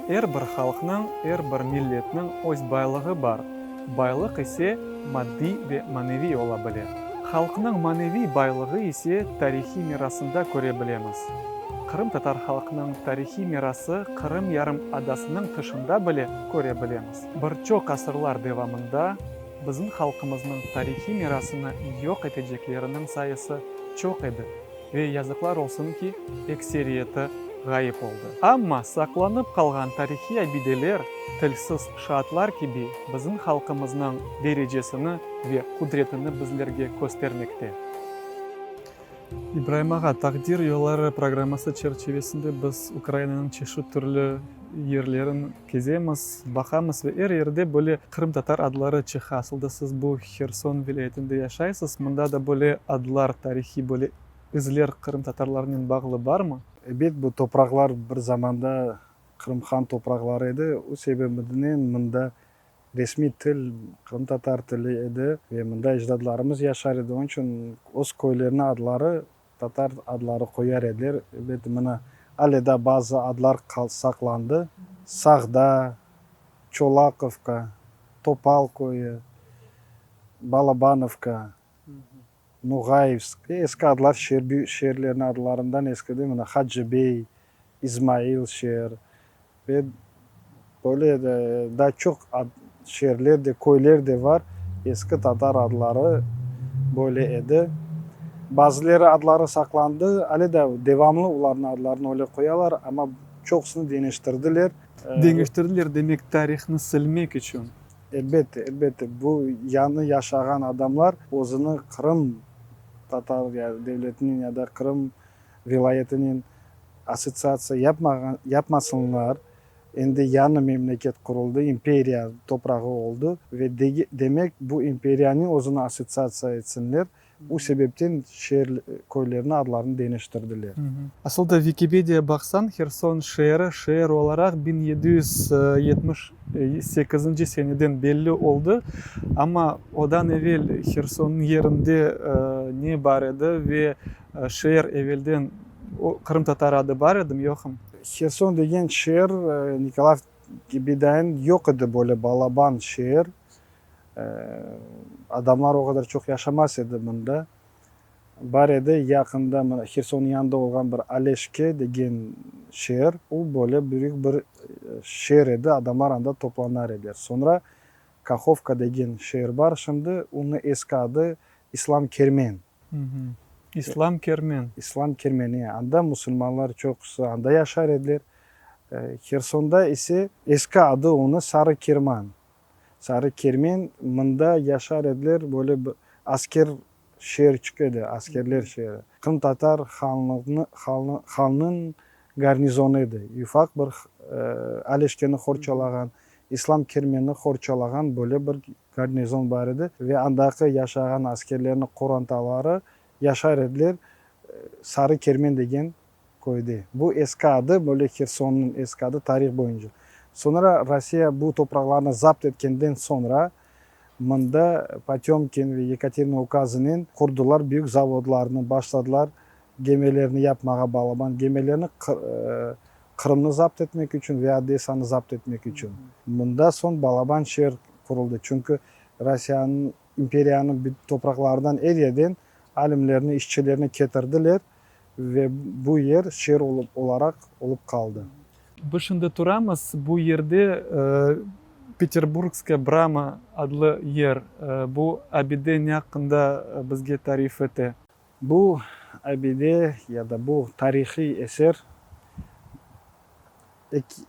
Er bir halqnıñ, er bir milletniñ öz baylığı bar. Baylıq ise maddiy ve maneviy ola bile. Halqnıñ maneviy baylığı ise tarihiy mirasında köre bilemiz. Qırımtatar halqnıñ tarihiy mirası Qırım yarım adasınıñ tışında bile köre bilemiz. Bir çoq asırlar devamında bizim halqımıznıñ tarihiy mirasını yoq etecekleriniñ sayısı çoq edi. Ve yazıqlar olsun ki, ekseriyeti ğayıp oldı. Amma saqlanıp qalğan tarihiy abideler tilsiz şaatlar kibi bizim halqımıznıñ derecesini ve qudretini bizlerge köstermekte. İbraim ağa, Taqdir yolları programması çerçivesinde biz Ukrainanıñ çeşit türlü yerlerin kezemiz, baqamız ve er yerde böyle qırımtatar adları çıqa. Asılda siz bu Herson vilâyetinde yaşaysız, mında da böyle adlar, tarihiy böyle izler qırımtatarlarnen bağlı barmı? Ebet, bu topraqlar bir zamanda Qırım han topraqları edi. O sebebinen mında resmiy til qırımtatar tili edi ve mında ecdadlarımız yaşar edi. Onıñ içün öz köyleriniñ adları tatar adları qoyar ediler. Ebet, mına, ale da bazı adlar saqlandı, Sağda, Çolaqovka, Topal köyü, Balabanovka. Noğayevsk, eski adlar şeer, büyük şeerlerniñ adlarından eskiden mına Hacıbey, İzmail şeer ve böyle daa çoq ad, şeerler de, köyler de bar, eski tatar adları böyle edi. Bazıları adları saqlandı, ale de devamlı olarnıñ adlarını öyle qoyalar, amma çoqusını deñiştirdiler. Deñiştirdiler, demek, tarihnı silmek içün. Elbette, elbette, bu yañı yaşağan adamlar özüni Qırım tatar devletinen ya da Qırım vilâyetinen assotsiatsiya yapmağan, yapmasınlar, endi yañı memleket quruldı, imperiya toprağı oldı ve demek bu imperiyanen özüni assotsiatsiya etsinler, Bu sebepten şeer, köylerniñ adlarını deñiştirdiler. Asıl da Vikipediya baqsañ, Herson şeeri şeer olaraq 1778 seneden belli oldı, amma odan evel Hersonnıñ yerinde ne bar edi ve şeer evelden qırımtatar adı bar edimi, yoqmı? Herson degen şeer Nikolayev kibi dayın yoq edi, böyle balaban şeer. Adamlar o qadar çoq yaşamaz edi mında. Bar edi yaqında, mına, Hersonnıñ yanında olğan bir Aleşke degen şeer, o böyle büyük bir şeer edi, adamlar anda toplanar ediler. Soñra Kahovka degen şeer bar şimdi, onıñ eski adı İslam Kermen. İslam Kermen. İslam Kermen, e, anda musulmanlar çoqusı anda yaşar ediler. Hersonda ise eski adı onı Sarı Kerman. Sarı Kermen, mında yaşar ediler, böyle bir asker şeerçik edi, askerler şeeri. Qırımtatar hanlığını, hanlığınıñ garnizonı edi. Yufaq bir Aleşkeni qorçalağan, İslam Kermenni qorçalağan böyle bir garnizon bar edi ve andaki yaşağan askerlerniñ qorantaları yaşar ediler Sarı Kermen degen köyde. Bu eski adı, böyle Hersonnıñ eski adı tarih boyunca. Soñra Rossiya bu topraqlarnı zapt etkenden soñra, mında Potömkin ve Yekaterina ukazınen qurdılar büyük zavodlarnı, başladılar gemilerni yapmağa, balaban gemilerni Qırımnı zapt etmek içün ve Odessanı zapt etmek içün. Mında soñ balaban şeer quruldı, çünki Rossiyanıñ imperiyanıñ topraqlarından er yerden alimlerni, işçilerni ketirdiler Ve bu yer şeer olaraq olıp qaldı. Biz şimdi turamız bu yerde, Peterburgskaya brama adlı yer. Bu abide ne aqqında bizge tarif ete? Bu abide ya da bu tarihiy eser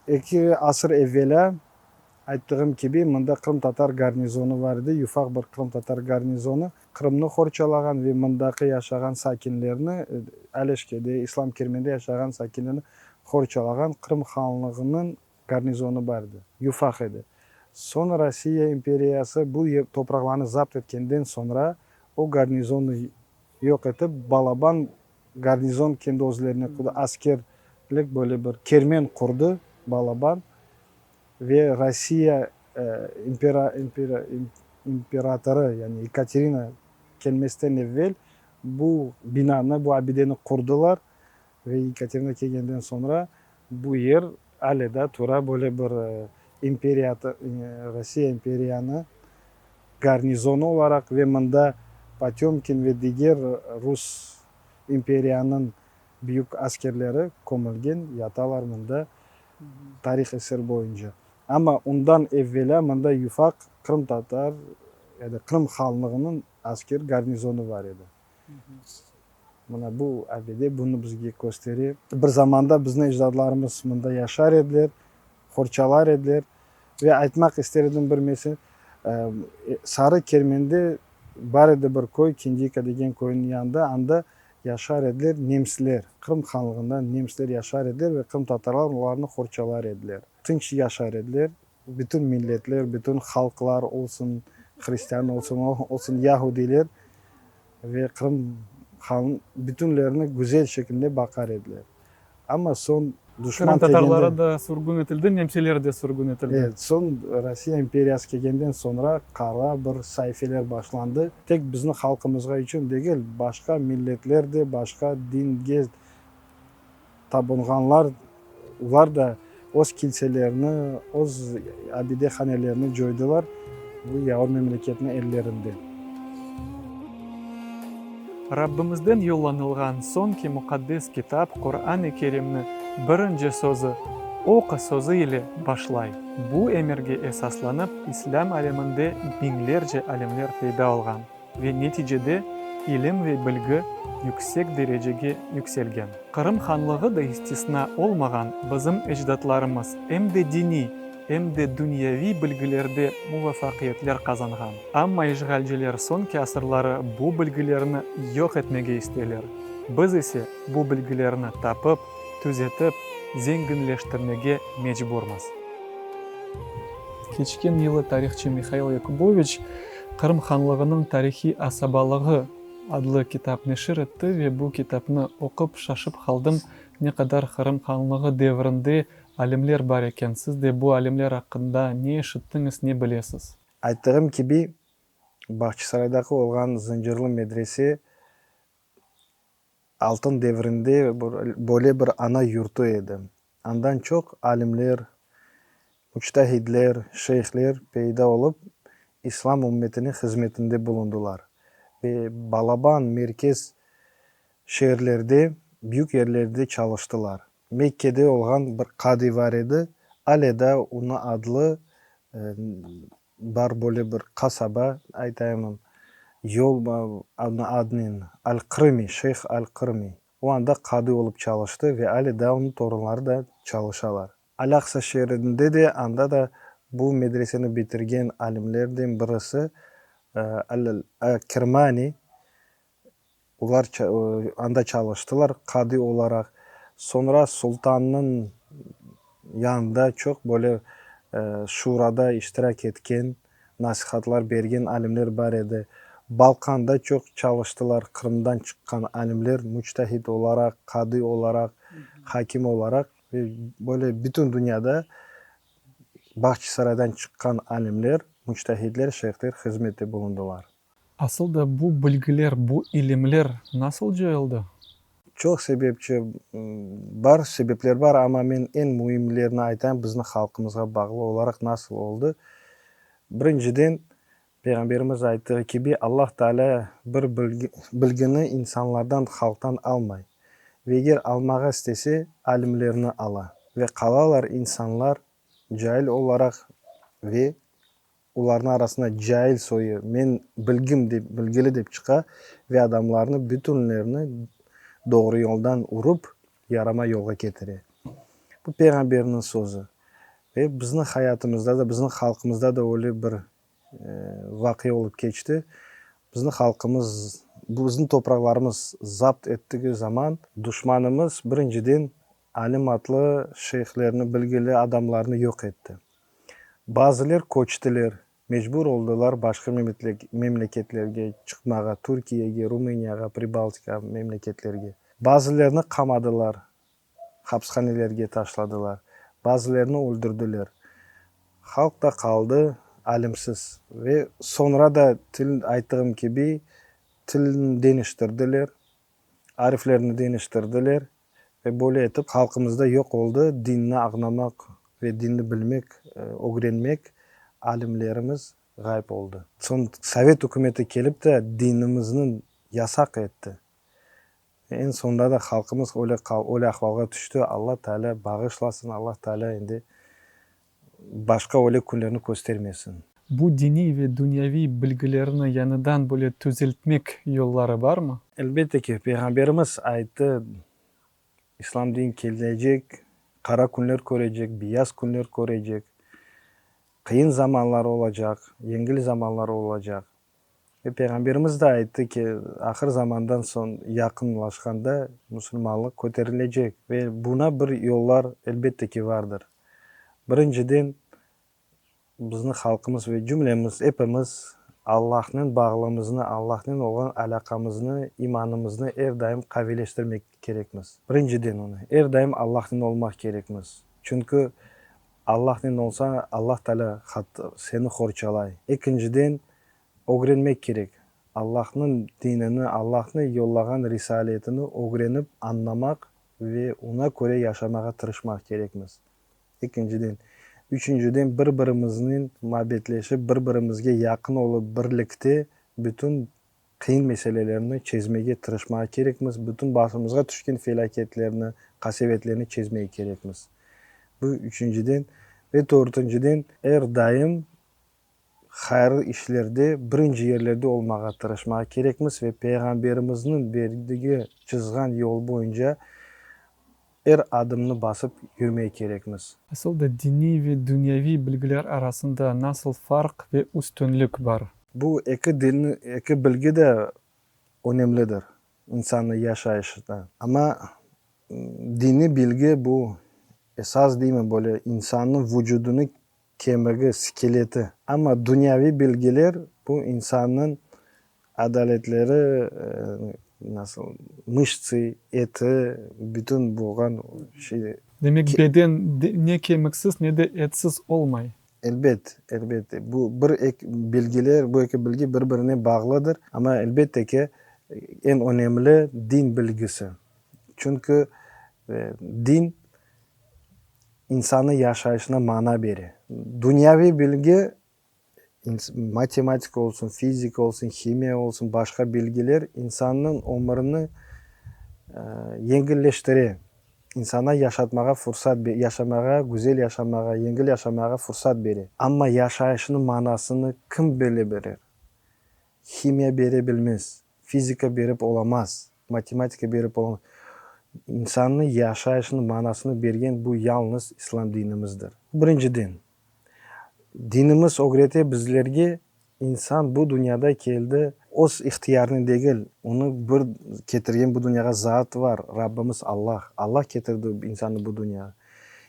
eki asır evvelâ Ayttığım kibi, mında qırımtatar garnizonı bar edi, yufaq bir qırımtatar garnizonı. Qırımnı qorçalağan ve mındaki yaşağan sakinlerni, Aleşkede, İslam Kermende yaşağan sakinlerni qorçalağan Qırım hanlığınıñ garnizonı bar edi, yufaq edi. Soñ Rossiya imperiyası bu topraqlarnı zapt etkenden soñra o garnizonnı yoq etip, balaban garnizon kendi özlerine qurdı, askerlik böyle bir kermen qurdı, balaban. Ve Rossiya imperatorı, yani Yekaterina kelmezden evvel bu binanı, bu abideni qurdılar ve Yekaterina kelgenden soñra bu yer ale da tura, böyle bir Rossiya imperiyanı garnizonı olaraq ve mında Potömkin ve diger rus imperiyanıñ büyük askerleri kömülgen, yatalar mında tarih eser boyunca. Amma ondan evvelâ mında yufaq qırımtatar ya da Qırım hanlığınıñ asker garnizonı bar edi. Mına bu abide bunı bizge köstere. Bir zamanda bizni ecdadlarımız mında yaşar ediler, qorçalar ediler. Ve aytmaq ister edim bir mesele, Sarı Kermende bar edi bir köy, Kindiyka degen köyniñ yanında, anda yaşar ediler nemsler, Qırım hanlığında nemsler yaşar ediler ve qırımtatarlar olarnı qorçalar ediler. Tınç yaşar ediler, bütün milletler, bütün halqlar olsun, hristian olsun, olsun yahudiyler ve Qırım hanı bütünlerini güzel şekilde baqar ediler. Amma soñ duşman kelgende. Qırımtatarları da sürgün etildi, nemseler de sürgün etildi. Evet, soñ Rossiya imperiyası kelgenden soñra qara bir saifeler başlandı. Tek bizni halqımızğa içün degil, başqa milletler de, başqa dinge tabınğanlar, olar da öz kilselerini, öz abidehanelerini coydılar bu yavur memleketniñ ellerinde. Rabbimizden yollanılğan soñki muqaddes kitap Quran-ı Kerimni birinci sözü Oqu sözü ile başlay. Bu emirge esaslanıp İslâm aleminde biñlerce alimler peyda olğan ve neticede ilim ve bilgi yüksek derecege yükselgen. Qırım hanlığı da istisna olmağan bizim ecdatlarımız em de diniy, em de dünyaviy bilgilerde muvafaqiyetler qazanğan. Amma işğalciler soñki asırları bu bilgilerni yoq etmege isteyler. Biz ise bu bilgilerni tapıp, tüzetip, zenginleştirmege mecburmız. Keçken yılı tarihçı Mihail Yakuboviç Qırım hanlığınıñ tarihiy asabalığı adlı kitap neşir etti ve bu kitapnı oqup şaşıp qaldım, ne qadar Qırım hanlığı devrinde alimler bar eken. Siz de bu alimler aqqında ne eşittiñiz, ne bilesiz? Ayttığım kibi, Bağçasaraydaki olğan Zıncırlı medrese Altın devrinde böyle bir ana yurtu edi. Andan çoq alimler, müçtahidler, şeyhler peyda olıp, İslam ümmetine hızmetinde bulundılar ve balaban merkez şeerlerde, büyük yerlerde çalıştılar. Mekkede olğan bir qadiy bar edi, ale daa onıñ adlı Bar böyle bir qasaba, aytayım, yol adınen, Al-Qırımi, Şeyh Al-Qırımi. O anda qadı olıp çalıştı ve ale daa onıñ torunları da çalışalar. Al-Aqsa şeerinde de, anda da bu medreseni bitirgen alimlerden birisi Al-Kirmani, Olar anda çalıştılar qadı olaraq. Soñra sultannıñ yanında çoq böyle şurada iştirak etken, nasihatlar bergen alimler bar edi. Balkanda çoq çalıştılar Qırımdan çıqqan alimler, müçtahid olaraq, qadı olaraq, hakim olaraq ve böyle bütün dünyada Bağçasaraydan çıqqan alimler, müçtahidler, şeyhler hızmette bulundılar. Asıl da bu bilgiler, bu ilimler nasıl coyuldı? Çoq sebepçi bar, sebepler bar, amma men eñ müimlerini aytayım, bizni halqımızğa bağlı olaraq nasıl oldı. Birinciden, Peyğamberimiz ayttığı kibi, Allah Taalâ bir bilgini insanlardan, halqtan almay. Ve eger almağa istese, alimlerni ala. Ve qalalar insanlar cail olaraq ve Olarnıñ arasında cail soyu, men bilgim dep, bilgili dep çıqa ve adamlarnı bütünlerini doğru yoldan urıp, yarama yolğa ketire. Bu Peyğamberniñ sözü. Ve bizni hayatımızda da, bizni halqımızda da öyle bir vaqia olıp keçti. Bizni halqımız, bizni topraqlarımız zapt ettigi zaman, duşmanımız birinciden alim atlı şeyhlerni, bilgili adamlarnı yoq etti. Bazıler köçtiler, mecbur oldılar başqa memleketlerge çıqmağa, Türkiyege, Rumıniyağa, Pribaltika memleketlerge. Bazılarını qamadılar, hapshanelerge taşladılar, bazılarını öldürdiler. Halq da qaldı alimsiz. Ve soñra da til, ayttığım kibi, tilni deñiştirdiler, ariflerni deñiştirdiler. Ve böyle etip halqımızda yoq oldı dinni añlamaq ve dinni bilmek, ögrenmek alimlerimiz ğayıp oldı. Soñ sovet ükümeti kelip de dinimizni yasaq etti. Eñ soñunda da halqımız öyle öyle ahvalğa tüşti, Alla Taalâ bağışlasın, Alla Taalâ endi başqa öyle künlerni köstermesin. Bu diniy ve dünyaviy bilgilerni yañıdan böyle tüzeltmek yolları barmı? Elbette ki, Peyğamberimiz ayttı, İslam din kelecek, qara künler körecek, beyaz künler körecek, qıyın zamanlar olacaq, yengil zamanlar olacaq. Ve Peyğamberimiz de ayttı ki, ahır zamandan soñ yaqınlaşqanda musulmanlıq köterilecek. Ve buna bir yollar, elbette ki, vardır. Birinciden, Bizni halqımız ve cümlemiz, epimiz Allahnen bağlımıznı, Allahnen olğan alâqamıznı, imanımıznı er daim qaviyleştirmek kerekmiz. Birinciden onı, er daim Allahnen olmaq kerekmiz. Çünki Allahnen olsañ, Allah Taalâ seni qorçalay. Ekinciden, ögrenmek kerek. Allahnıñ dinini, Allahnı yollağan risaletini ögrenip añlamaq ve oña köre yaşamağa tırışmaq kerekmiz. Ekinciden. Üçünciden, bir-birimiznen mabetleşip, bir-birimizge yaqın olıp, birlikte bütün. qıyın meselelerni çezmege tırışmağa kerekmiz, bütün başımızğa tüşken felâketlerni, qasevetlerni çezmege kerekmiz. Bu, üçünciden. Ve dörtünciden, er daim hayırlı işlerde birinci yerlerde olmağa tırışmağa kerekmiz ve Peyğamberimizniñ berdigi, çızğan yol boyunca er adımnı basıp yürmege kerekmiz. Asıl da diniy ve dünyaviy bilgiler arasında nasıl farq ve üstünlik bar? Bu eki dilni, eki bilgi de önemlidir insannıñ yaşayışında. Amma diniy bilgi bu esas deymi, böyle insannıñ vucudınıñ kemigi, skeleti. Amma dünyaviy bilgiler bu insannıñ adaletleri, nasıl, mıştsı, eti, bütün bolğan şey. Demek, beden ne kemiksiz, ne de etsiz olmay. Elbet, elbet. Bu bir eki bilgiler, bu eki bilgi bir-birine bağlıdır. Amma elbette ki, eñ önemli din bilgisi. Çünki din insannıñ yaşayışına mana bere. Dünyaviy bilgi, matematika olsun, fizika olsun, himiya olsun, başqa bilgiler insannıñ ömürini yengilleştire, insana yaşatmağa fursat, yaşamağa, güzel yaşamağa, yengil yaşamağa fursat bere. Amma yaşayışnıñ manasını kim bile berer? Himiya bere bilmez, fizika berip olamaz, matematika berip olamaz. İnsannıñ yaşayışınıñ manasını bergen bu yalıñız İslâm dinimizdir. Birinciden, dinimiz ögrete bizlerge, insan bu dünyada keldi öz ihtiyarınen degil, onı bir ketirgen bu dünyağa zat var, Rabbimiz Allah. Allah ketirdi insannı bu dünyağa.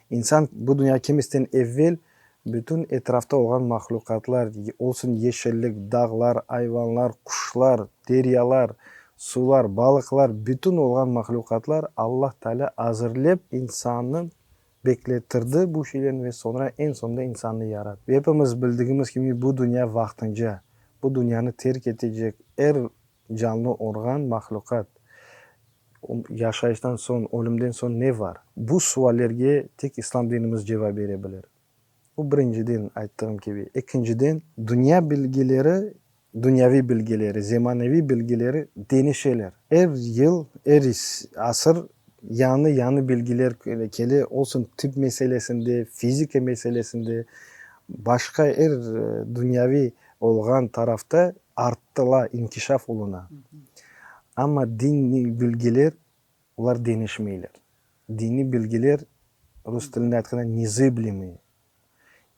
İnsan bu dünyağa kelmezden evel Bütün etrafta olğan mahlüqatlar, olsun yeşillik, dağlar, ayvanlar, quşlar, deryalar, suvlar, balıqlar, bütün olğan mahlüqatlar Allah Taalâ azırlep insannı beklettirdi bu şeylerni ve soñra eñ soñunda insannı yarattı. Ve epimiz bildigimiz kibi bu dünya vaqtınca, bu dünyanı terk etecek er canlı orğan mahlüqat yaşayıştan soñ, ölümden soñ ne var? Bu suallerge tek İslâm dinimiz cevap bere bilir. Bu birinciden, ayttığım kibi. Ekinciden, dünya bilgileri, dünyaviy bilgileri, zemaneviy bilgileri deñişeler. Er yıl, er asır yañı-yañı bilgiler kele, olsun tib meselesinde, fizika meselesinde, başqa er dünyaviy olğan tarafta arttıla, inkişaf oluna. Amma diniy bilgiler, olar deñişmeyler. Diniy bilgiler, rus tilinde aytqanda, nezıblemıy,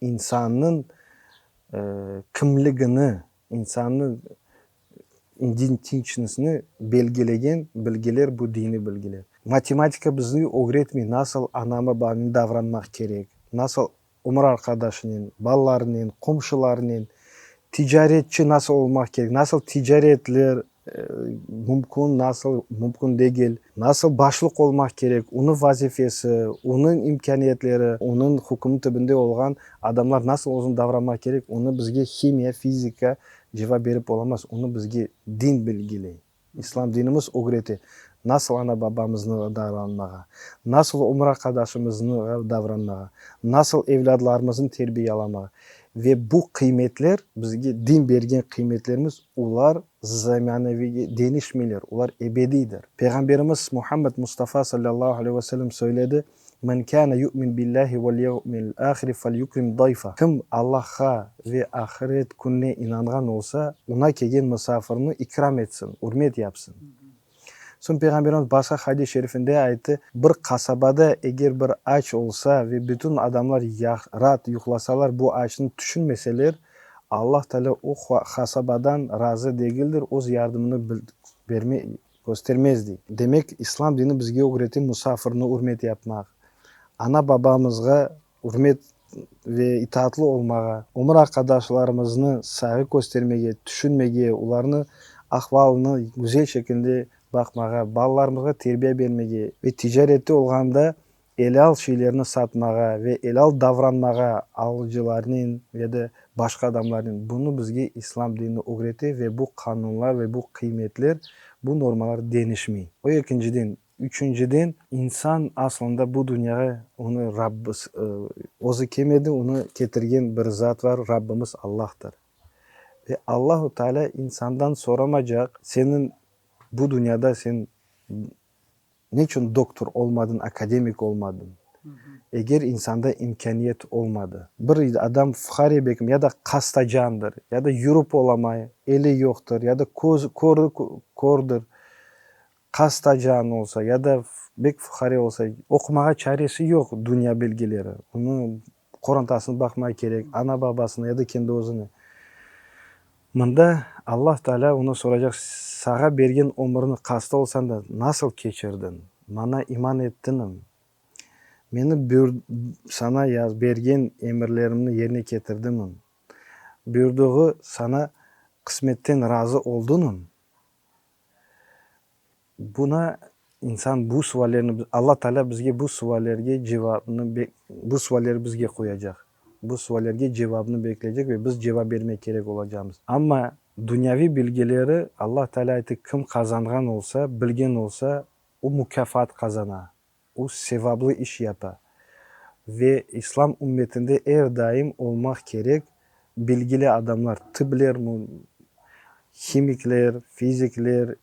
insannıñ kimligini, insannıñ identiçnostını belgilegen bilgiler bu diniy bilgiler. Matematika bizni ögretmey, nasıl ana-babanen davranmaq kerek, nasıl ömür arqadaşınen, balalarınen, qomşularınen, ticaretçi nasıl olmaq kerek, nasıl ticaretler mümkün, nasıl mümkün degil, nasıl başlıq olmaq kerek, onıñ vazifesi, onıñ imkâniyetleri, onıñ hükümi tübünde olğan adamlar nasıl özüni davranmaq kerek, onı bizge himiya, fizika cevap berip olamaz, onı bizge din belgiley. İslâm dinimiz ögrete, nasıl ana-babamıznı davranmağa, nasıl ömür arqadaşımıznı davranmağa, nasıl evlâdlarımıznı terbiyalamağa. Ve bu qıymetler, bizge din bergen qıymetlerimiz, olar zemaneviy deñişmeyler, olar ebediydir. Peyğamberimiz Muhammed Mustafa salâllahu aleyhi ve sellem söyledi, Men kâne yu'min billâhi vel yevmil âhiri felyukrim dayfa, Kim Allahqa ve ahiret kününe inanğan olsa, oña kelgen musafirni ikram etsin, ürmet yapsın. Soñ Peyğamberimiz başqa hadis şerifinde ayttı, Bir qasabada eger bir aç olsa ve bütün adamlar raat yuqlasalar, bu açnı tüşünmeseler, Allah Taalâ o qasabadan razı degildir, öz yardımını bermey, Köstermez, dey. Demek, İslâm dini bizge ögrete musafirni ürmet yapmaq, ana-babamızğa ürmet ve itaatlı olmağa, ömür arqadaşlarımıznı sayğı köstermege, tüşünmege, olarnı ahvalını güzel şekilde baqmağa, balalarımızğa terbiye bermege ve ticarette olğanda elâl şeylerni satmağa ve elâl davranmağa alıcılarnen ve de başqa adamlarnen, bunı bizge İslâm dini ögrete ve bu qanunlar ve bu qıymetler, bu normalar deñişmey. O ekinciden. Üçünciden, insan aslında bu dünyağa onı Rabbisi, özü kelmedi, onı ketirgen bir zat var, Rabbimiz Allahtır. Ve Allahu Teala insandan soramacaq, seniñ bu dünyada sen neçün doktor olmadıñ, akademik olmadıñ? Eger insanda imkâniyet olmadı. Bir adam fuqare bekim ya da qastacandır, ya da yürip olamay, eli yoqtır, ya da köz, körü kördür, qastacan olsa, ya da bek fuqare olsa, oqumağa çaresi yoq dünya bilgileri, onı qorantasını baqmaq kerek, ana-babasını ya da kendi özüni. Mında Allah Teala onı soracaq, Sağa bergen ömürni qasta olsañ da, nasıl keçirdiñ? Maña iman ettiñmi? Meni saña yaz bergen emirlerimni yerine ketirdiñmi? Buyurdığı saña qısmetten razı oldıñmı? Buna insan bu suallerni, Alla Taalâ bizge bu suallerge cevapnı, bu sualleri bizge qoyacaq. Bu suallerge cevapnı bekleycek ve biz cevap bermek kerek olacaqmız. Amma dünyaviy bilgileri Alla Taalâ ayttı, kim qazanğan olsa, bilgen olsa, o mukâfat qazana, o sevaplı iş yapa. Ve İslam ümmetinde er daim olmaq kerek bilgili adamlar, tıbler, himikler, fizikler,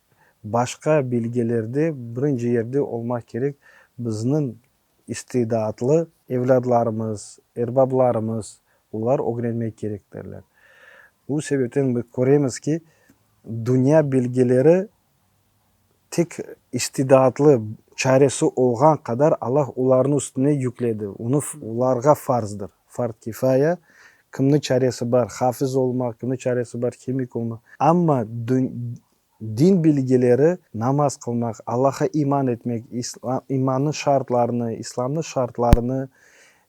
başqa bilgilerde birinci yerde olmaq kerek bizniñ istidatlı evlâdlarımız, erbablarımız, olar ögrenmek kerektirler. Bu sebepten biz köremiz ki, dünya bilgileri tek istidatlı, çaresi olğan qadar Allah olarnıñ üstüne yükledi, onı olarğa farzdır, fard kifaya, kimniñ çaresi bar hafiz olmaq, kimniñ çaresi bar himik olmaq, amma din bilgileri, namaz qılmaq, Allahqa iman etmek, imannıñ şartlarını, İslamnıñ şartlarını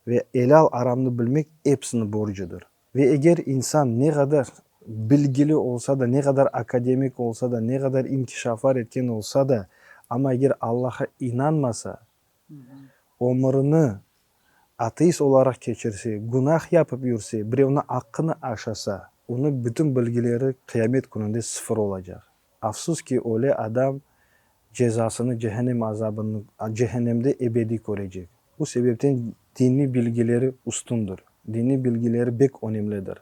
ve elâl-aramnı bilmek episiniñ borcudır. Ve eger insan ne qadar bilgili olsa da, ne qadar akademik olsa da, ne qadar inkişaflar etken olsa da, amma eger Allahqa inanmasa, ömürini ateist olaraq keçirse, günah yapıp yürse, birevniñ aqqını aşasa, onıñ bütün bilgileri qıyamet kününde sıfır olacaq. Afsus ki, öyle adam cezasını, cehennem azabını, cehennemde ebediy körecek. Bu sebepten diniy bilgileri üstündir. Diniy bilgileri bek önemlidir.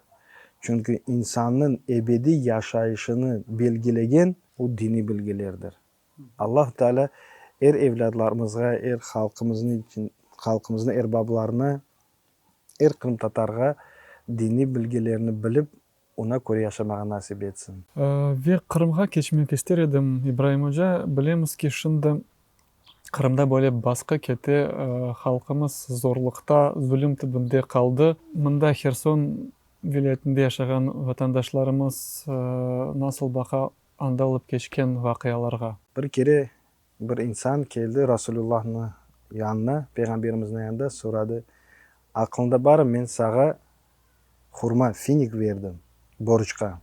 Çünki insannıñ ebediy yaşayışını belgilegen o diniy bilgilerdir. Allah Teala er evlâdlarımızğa, er halqımıznı halqımıznıñ erbablarına, er qırımtatarğa diniy bilgilerini bilip, Oña köre yaşamağa nasip etsin. Ve Qırımğa keçmek ister edim, İbraim oca. Bilemiz ki, şimdi Qırımda böyle basqı kete, halqımız zorluqta, zulüm tübünde qaldı. Mında Herson vilâyetinde yaşağan vatandaşlarımız nasıl baqa anda olıp keçken vaqialarğa? Bir kere bir insan keldi Rasulullahnıñ yanına, Peyğamberimizniñ yanında, soradı, Aqlıñda barmı, men sağa hurma, finik berdim borcqa.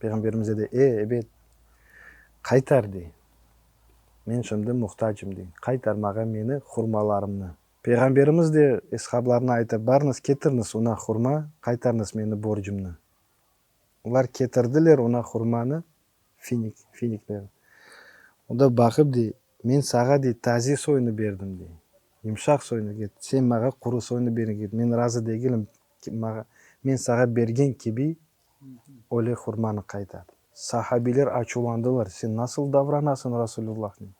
Peyğamberimiz dedi, E, ebet, qaytar, dey. Men şimdi muhtacım, dey. Qaytar mağa meni hurmalarımnı. Peyğamberimiz de eshablarına ayta, Barıñız, ketiriñiz oña hurma, qaytarıñız meni borcumnı. Olar ketirdiler oña hurmanı, finik, finiklerni. O da baqıp dey, Men sağa, dey, taze soyunı berdim, dey. Yımşaq soyunı, sen mağa quru soyunı berdiñ, men razı degilim, mağa, men sağa bergen kibi öyle hurmanı qaytar. Sahabiyler açuvlandılar, sen nasıl davranasıñ Rasulullahnen?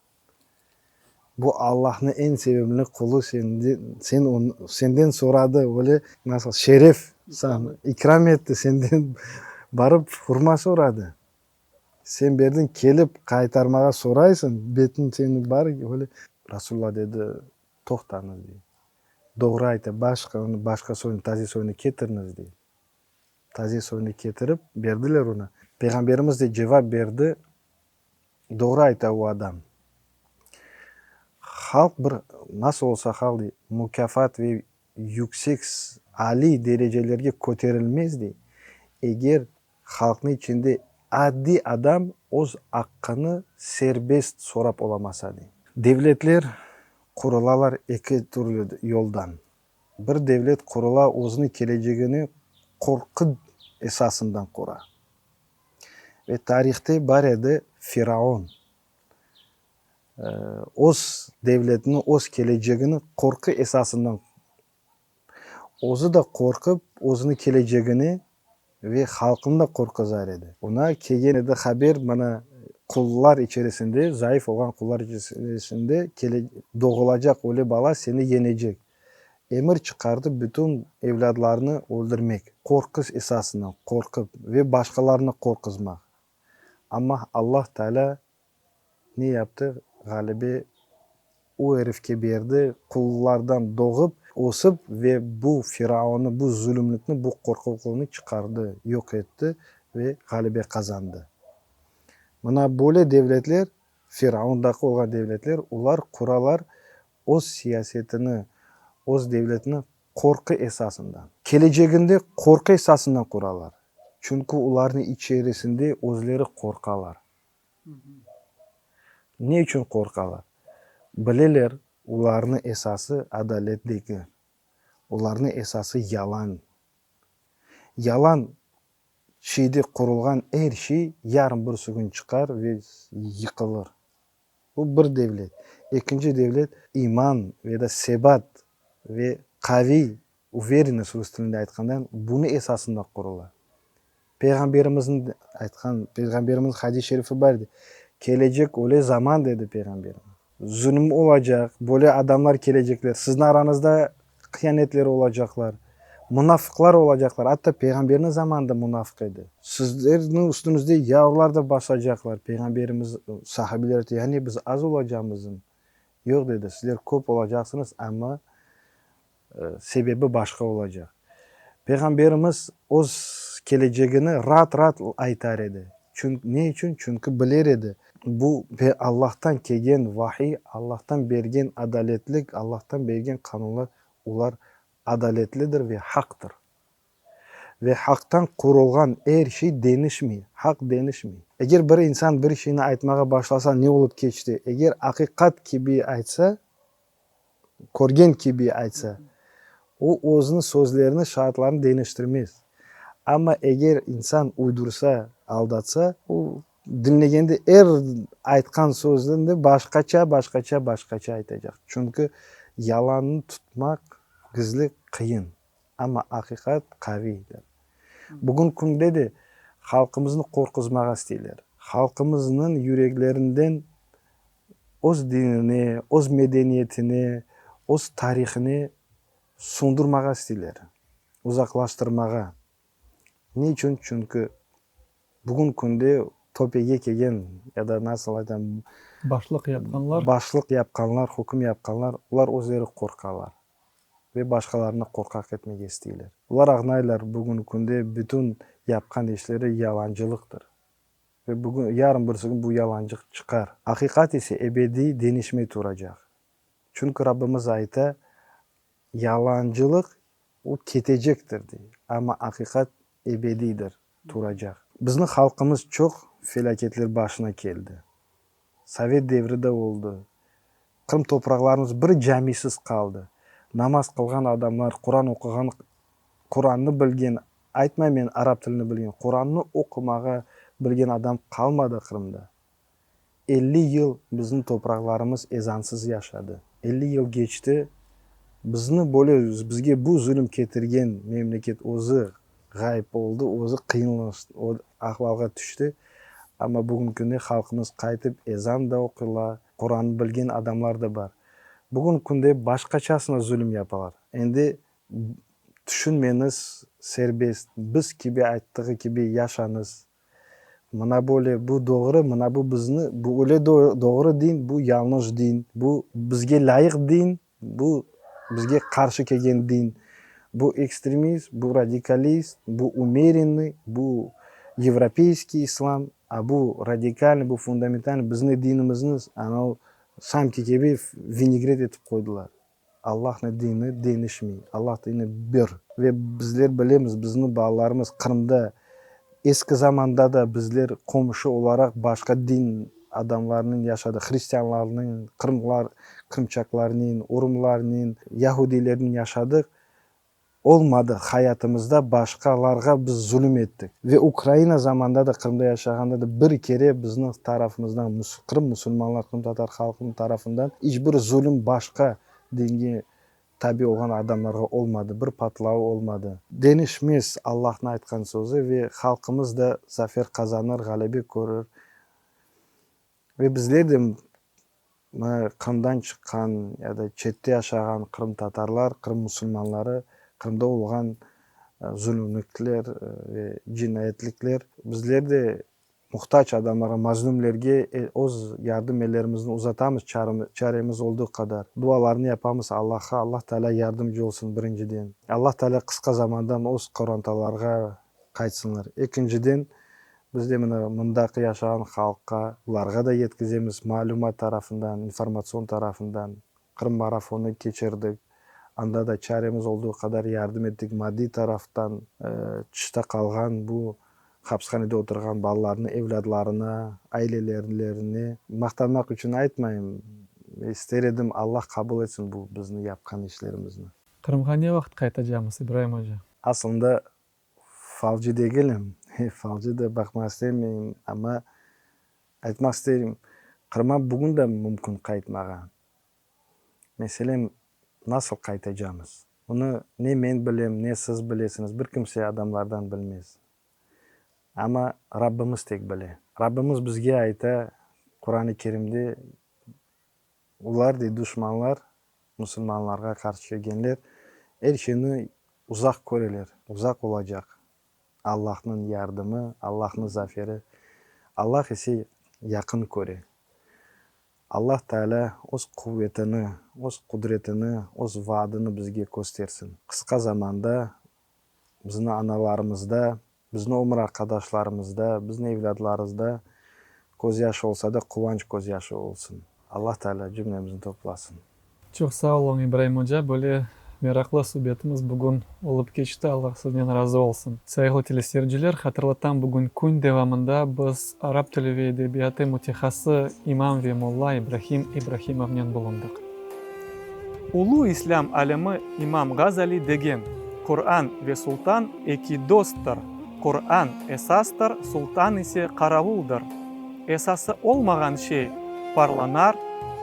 Bu Allahnıñ eñ sevimli qulu senden, sen onı, senden soradı, öyle nasıl şeref saña ikram etti, senden barıp hurma soradı. Sen berdiñ, kelip qaytarmağa soraysıñ, betiñ seniñ bar, öyle. Rasulullah dedi, Toqtañız, dey. Doğru ayta, başqa, başqa soyunı, taze soyunı ketiriñiz, dey. Taze soyunı ketirip berdiler oña. Peyğamberimiz de cevap berdi, Doğru ayta o adam. Halq bir, nasıl olsa halq, dey, mukâfat ve yüksek, aliy derecelerge köterilmez, dey, eger Halqnıñ içinde adiy adam öz aqqını serbest sorap olamasa, dey. Devletler qurulalar eki türlü yoldan. Bir devlet qurula özüniñ kelecegini qorqu esasından qura. Ve tarihte bar edi Firaun. Öz devletini, öz kelecegini qorqu esasından Özü de qorqıp, özüniñ kelecegine. Ve halqını da qorquzar edi. Oña kelgen edi haber, mana, qullar içerisinde, zayıf olğan qullar içerisinde doğulacaq öyle bala seni yeñecek. Emir çıqardı bütün evlâdlarnı öldürmek. Qorqu esasından, qorqıp ve başqalarnı qorquzmaq. Amma Allah Taalâ ne yaptı? Ğalebe o erifke berdi, qullardan doğıp, ösip ve bu firaonnı, bu zulümlikni, bu qorqaqlıqnı çıqardı, yoq etti ve ğalebe qazandı. Mına böyle devletler, firaundaki olğan devletler, olar quralar öz siyasetini, öz devletini qorqu esasından. Keleceginde qorqu esasından quralar. Çünki olarnıñ içerisinde özleri qorqalar. Ne içün qorqalar? Bileler, olarnıñ esası adalet degil. Olarnıñ esası yalan. Yalan şeyde qurulğan er şey yarın birisi kün çıqar ve yıqılır. Bu bir devlet. Ekinci devlet iman ve da sebat ve qaviy uverennost rus tilinde aytqanda bunı esasında qurula. Peyğamberimizniñ aytqan, Peyğamberimizniñ hadis-i şerifi bar edi, Kelecek öyle zaman, dedi Peyğamberimiz, zulüm olacaq, böyle adamlar kelecekler, siziñ arañızda hıyanetler olacaqlar, munafıqlar olacaqlar, atta Peyğamberniñ zamanında munafıq edi. Sizlerniñ üstüñizde yavrular da basacaqlar. Peyğamberimiz, sahabeler ayttı, yani biz az olacaqmızmı? Yoq, dedi, sizler köp olacaqsıñız, amma sebebi başqa olacaq. Peyğamberimiz öz kelecegini raat-raat aytar edi. Çünki, ne içün? Çünki biler edi, bu Allahtan kelgen vahiy, Allahtan bergen adaletlik, Allahtan bergen qanunlar, olar adaletlidir ve haqtır. Ve haqtan qurulğan er şey deñişmey, haq deñişmey. Eger bir insan bir şeyni aytmağa başlasa, ne olıp keçti? Eger aqiqat kibi aytsa, körgen kibi aytsa, o özüniñ sözlerini, şaatlarını deñiştirmez. Amma eger insan uydursa, aldatsa, o diñlegende er aytqan sözüni başqaça, başqaça, başqaça aytacaq. Çünki yalannı tutmaq gizli qıyın. Amma aqiqat qaviydir. Bugün künde de halqımıznı qorquzmağa isteyler. Halqımıznıñ yüreklerinden öz dinine, öz medeniyetine, öz tarihine sundurmağa isteyler, uzaqlaştırmağa. Ne içün? Çünki bugün künde töpege kelgen ya da nasıl aytam, Başlıq yapqanlar. Başlıq yapqanlar, hüküm yapqanlar, olar özleri qorqalar ve başqalarını qorqaq etmege isteyler. Olar añlaylar, bugün künde bütün yapqan işleri yalancılıqtır. Ve bugün, yarın birisi kün bu yalancıq çıqar. Aqiqat ise ebediy deñişmey turacaq. Çünki Rabbimiz ayta, Yalancılıq, o ketecektir, dey, amma aqiqat ebediydir, turacaq. Bizni halqımız çoq felâketler başına keldi. Sovet devri de oldı. Qırım topraqlarımız bir camisiz qaldı. Namaz qılğan adamlar, Quran oquğan, Qurannı bilgen, aytmay men arap tilini bilgen, Qurannı oqumağa bilgen adam qalmadı Qırımda. 50 yıl bizim topraqlarımız ezansız yaşadı. 50 yıl keçti, bizni böyle, bizge bu zulüm ketirgen memleket özü ğayıp oldı, özü qıyın ahvalğa tüşti. Amma bugün künde halqımız qaytıp ezan da oquylar, Qurannı bilgen adamlar da bar. Bugün künde başqaçasına zulüm yapalar. Endi tüşünmeñiz, serbest, biz kibi ayttığı kibi yaşañız. Mına böyle, bu doğru, mına bu bizni, bu öyle doğru din, bu yañlış din, bu bizge lâyıq din, bu bizge qarşı kelgen din, bu ekstremist, bu radikalist, bu umerennıy, bu yevropeyskiy islam, a bu radikalnıy, bu fundamentalnıy, bizni dinimizni anau sanki kibi vinegret etip qoydılar. Allahnıñ dini deñişmey, Allah dini bir. Ve bizler bilemiz, bizni balalarımız Qırımda eski zamanda da bizler qomşu olaraq başqa din adamlarınen yaşadıq, hristianlarnen, qırımlar, qırımçaqlarnen, urumlarnen, yahudiylernen yaşadıq. Olmadı, hayatımızda başqalarğa biz zulüm ettik. Ve Ukraina zamanında da, Qırımda yaşağanda da bir kere bizni tarafımızdan, Qırım musulmanlar, qırımtatar halqınıñ tarafından iç bir zulüm başqa dinge. tabi olğan adamlarğa olmadı, bir patlavı olmadı. Deñişmez Allahnıñ aytqan sözü ve halqımız da zafer qazanır, ğalebe körür. Ve bizler de, mına, Qırımdan çıqqan ya da çette yaşağan qırımtatarlar, Qırım musulmanları, Qırımda olğan zulümlikler ve cinayetlikler, bizler de muhtac adamlarğa, mazlumlerge öz yardım ellerimizni uzatamız çaremiz olduğı qadar. Dualarnı yapamız Allahqa, Allah Teala yardımcı olsun birinciden. Allah Teala qısqa zamandan öz qorantalarğa qaytsınlar. Ekinciden, biz de mına mındaki yaşağan halqqa, olarğa da yetkizemiz malümat tarafından, informatsion tarafından. Qırım marafonı keçirdik, anda da çaremiz olduğı qadar yardım ettik maddiy taraftan, tışta qalğan bu hapishanede oturğan balalarnıñ evlâdlarına, ailelerine. Maqtanmaq içün aytmayım, ister edim Allah qabul etsin bu bizni yapqan işlerimizni. Qırımğa ne vaqıt qaytacamız, İbraim oca? Aslında falcı degilim, falcı da baqmaq istemeyim, amma aytmaq isteyim, Qırıma bugün de mümkün qaytmağa. Meselem, nasıl qaytacamız? Bunı ne men bilem, ne siz bilesiñiz, bir kimse adamlardan bilmez. Amma Rabbimiz tek bile. Rabbimiz bizge ayta Quran-ı Kerimde, Olar, dey, duşmanlar, musulmanlarğa qarşı kelgenler, er şeyni uzaq köreler, uzaq olacaq Allahnıñ yardımı, Allahnıñ zaferi. Allah ise yaqın köre. Allah Teala öz quvetini, öz qudretini, öz vaadını bizge köstersin. Qısqa zamanda bizni analarımızda, bizni ömür arqadaşlarımızda, bizni evlâdlarızda közyaşı olsa da, quvanç közyaşı olsun. Allah Teala cümlemizni toplasın. Çoq sağ oluñ, İbraim oca, böyle meraqlı subetimiz bugün olıp keçti, Allah sizden razı olsun. Sayğılı teleseyirciler, hatırlatam, bugün kün devamında biz arap tili ve edebiyatı mütehası imam ve molla İbrahim İbrahimovnen bulundıq. Ulu islâm alimi İmam Ğazali degen, Quran ve sultan eki dosttır, Quran, esastır, sultan ise qaravuldır. Esası olmağan şey parlanar,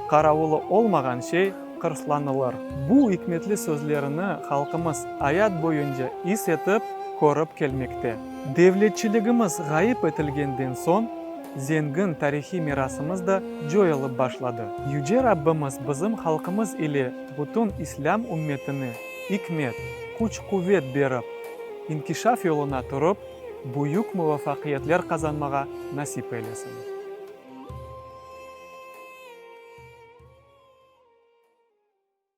qaravulı olmağan şey qırslanılır. Bu ikmetli sözlerini halqımız ayat boyunca is etip, körip kelmekte. Devletçiligimiz ğayıp etilgenden soñ, zengin tarihiy mirasımız da coyulıp başladı. Yüce Rabbimiz bizim halqımız ile bütün islâm ümmetine ikmet, küç-quvet berip, inkişaf yoluna turıp, büyük muvafaqiyetler qazanmağa nasip eylesin.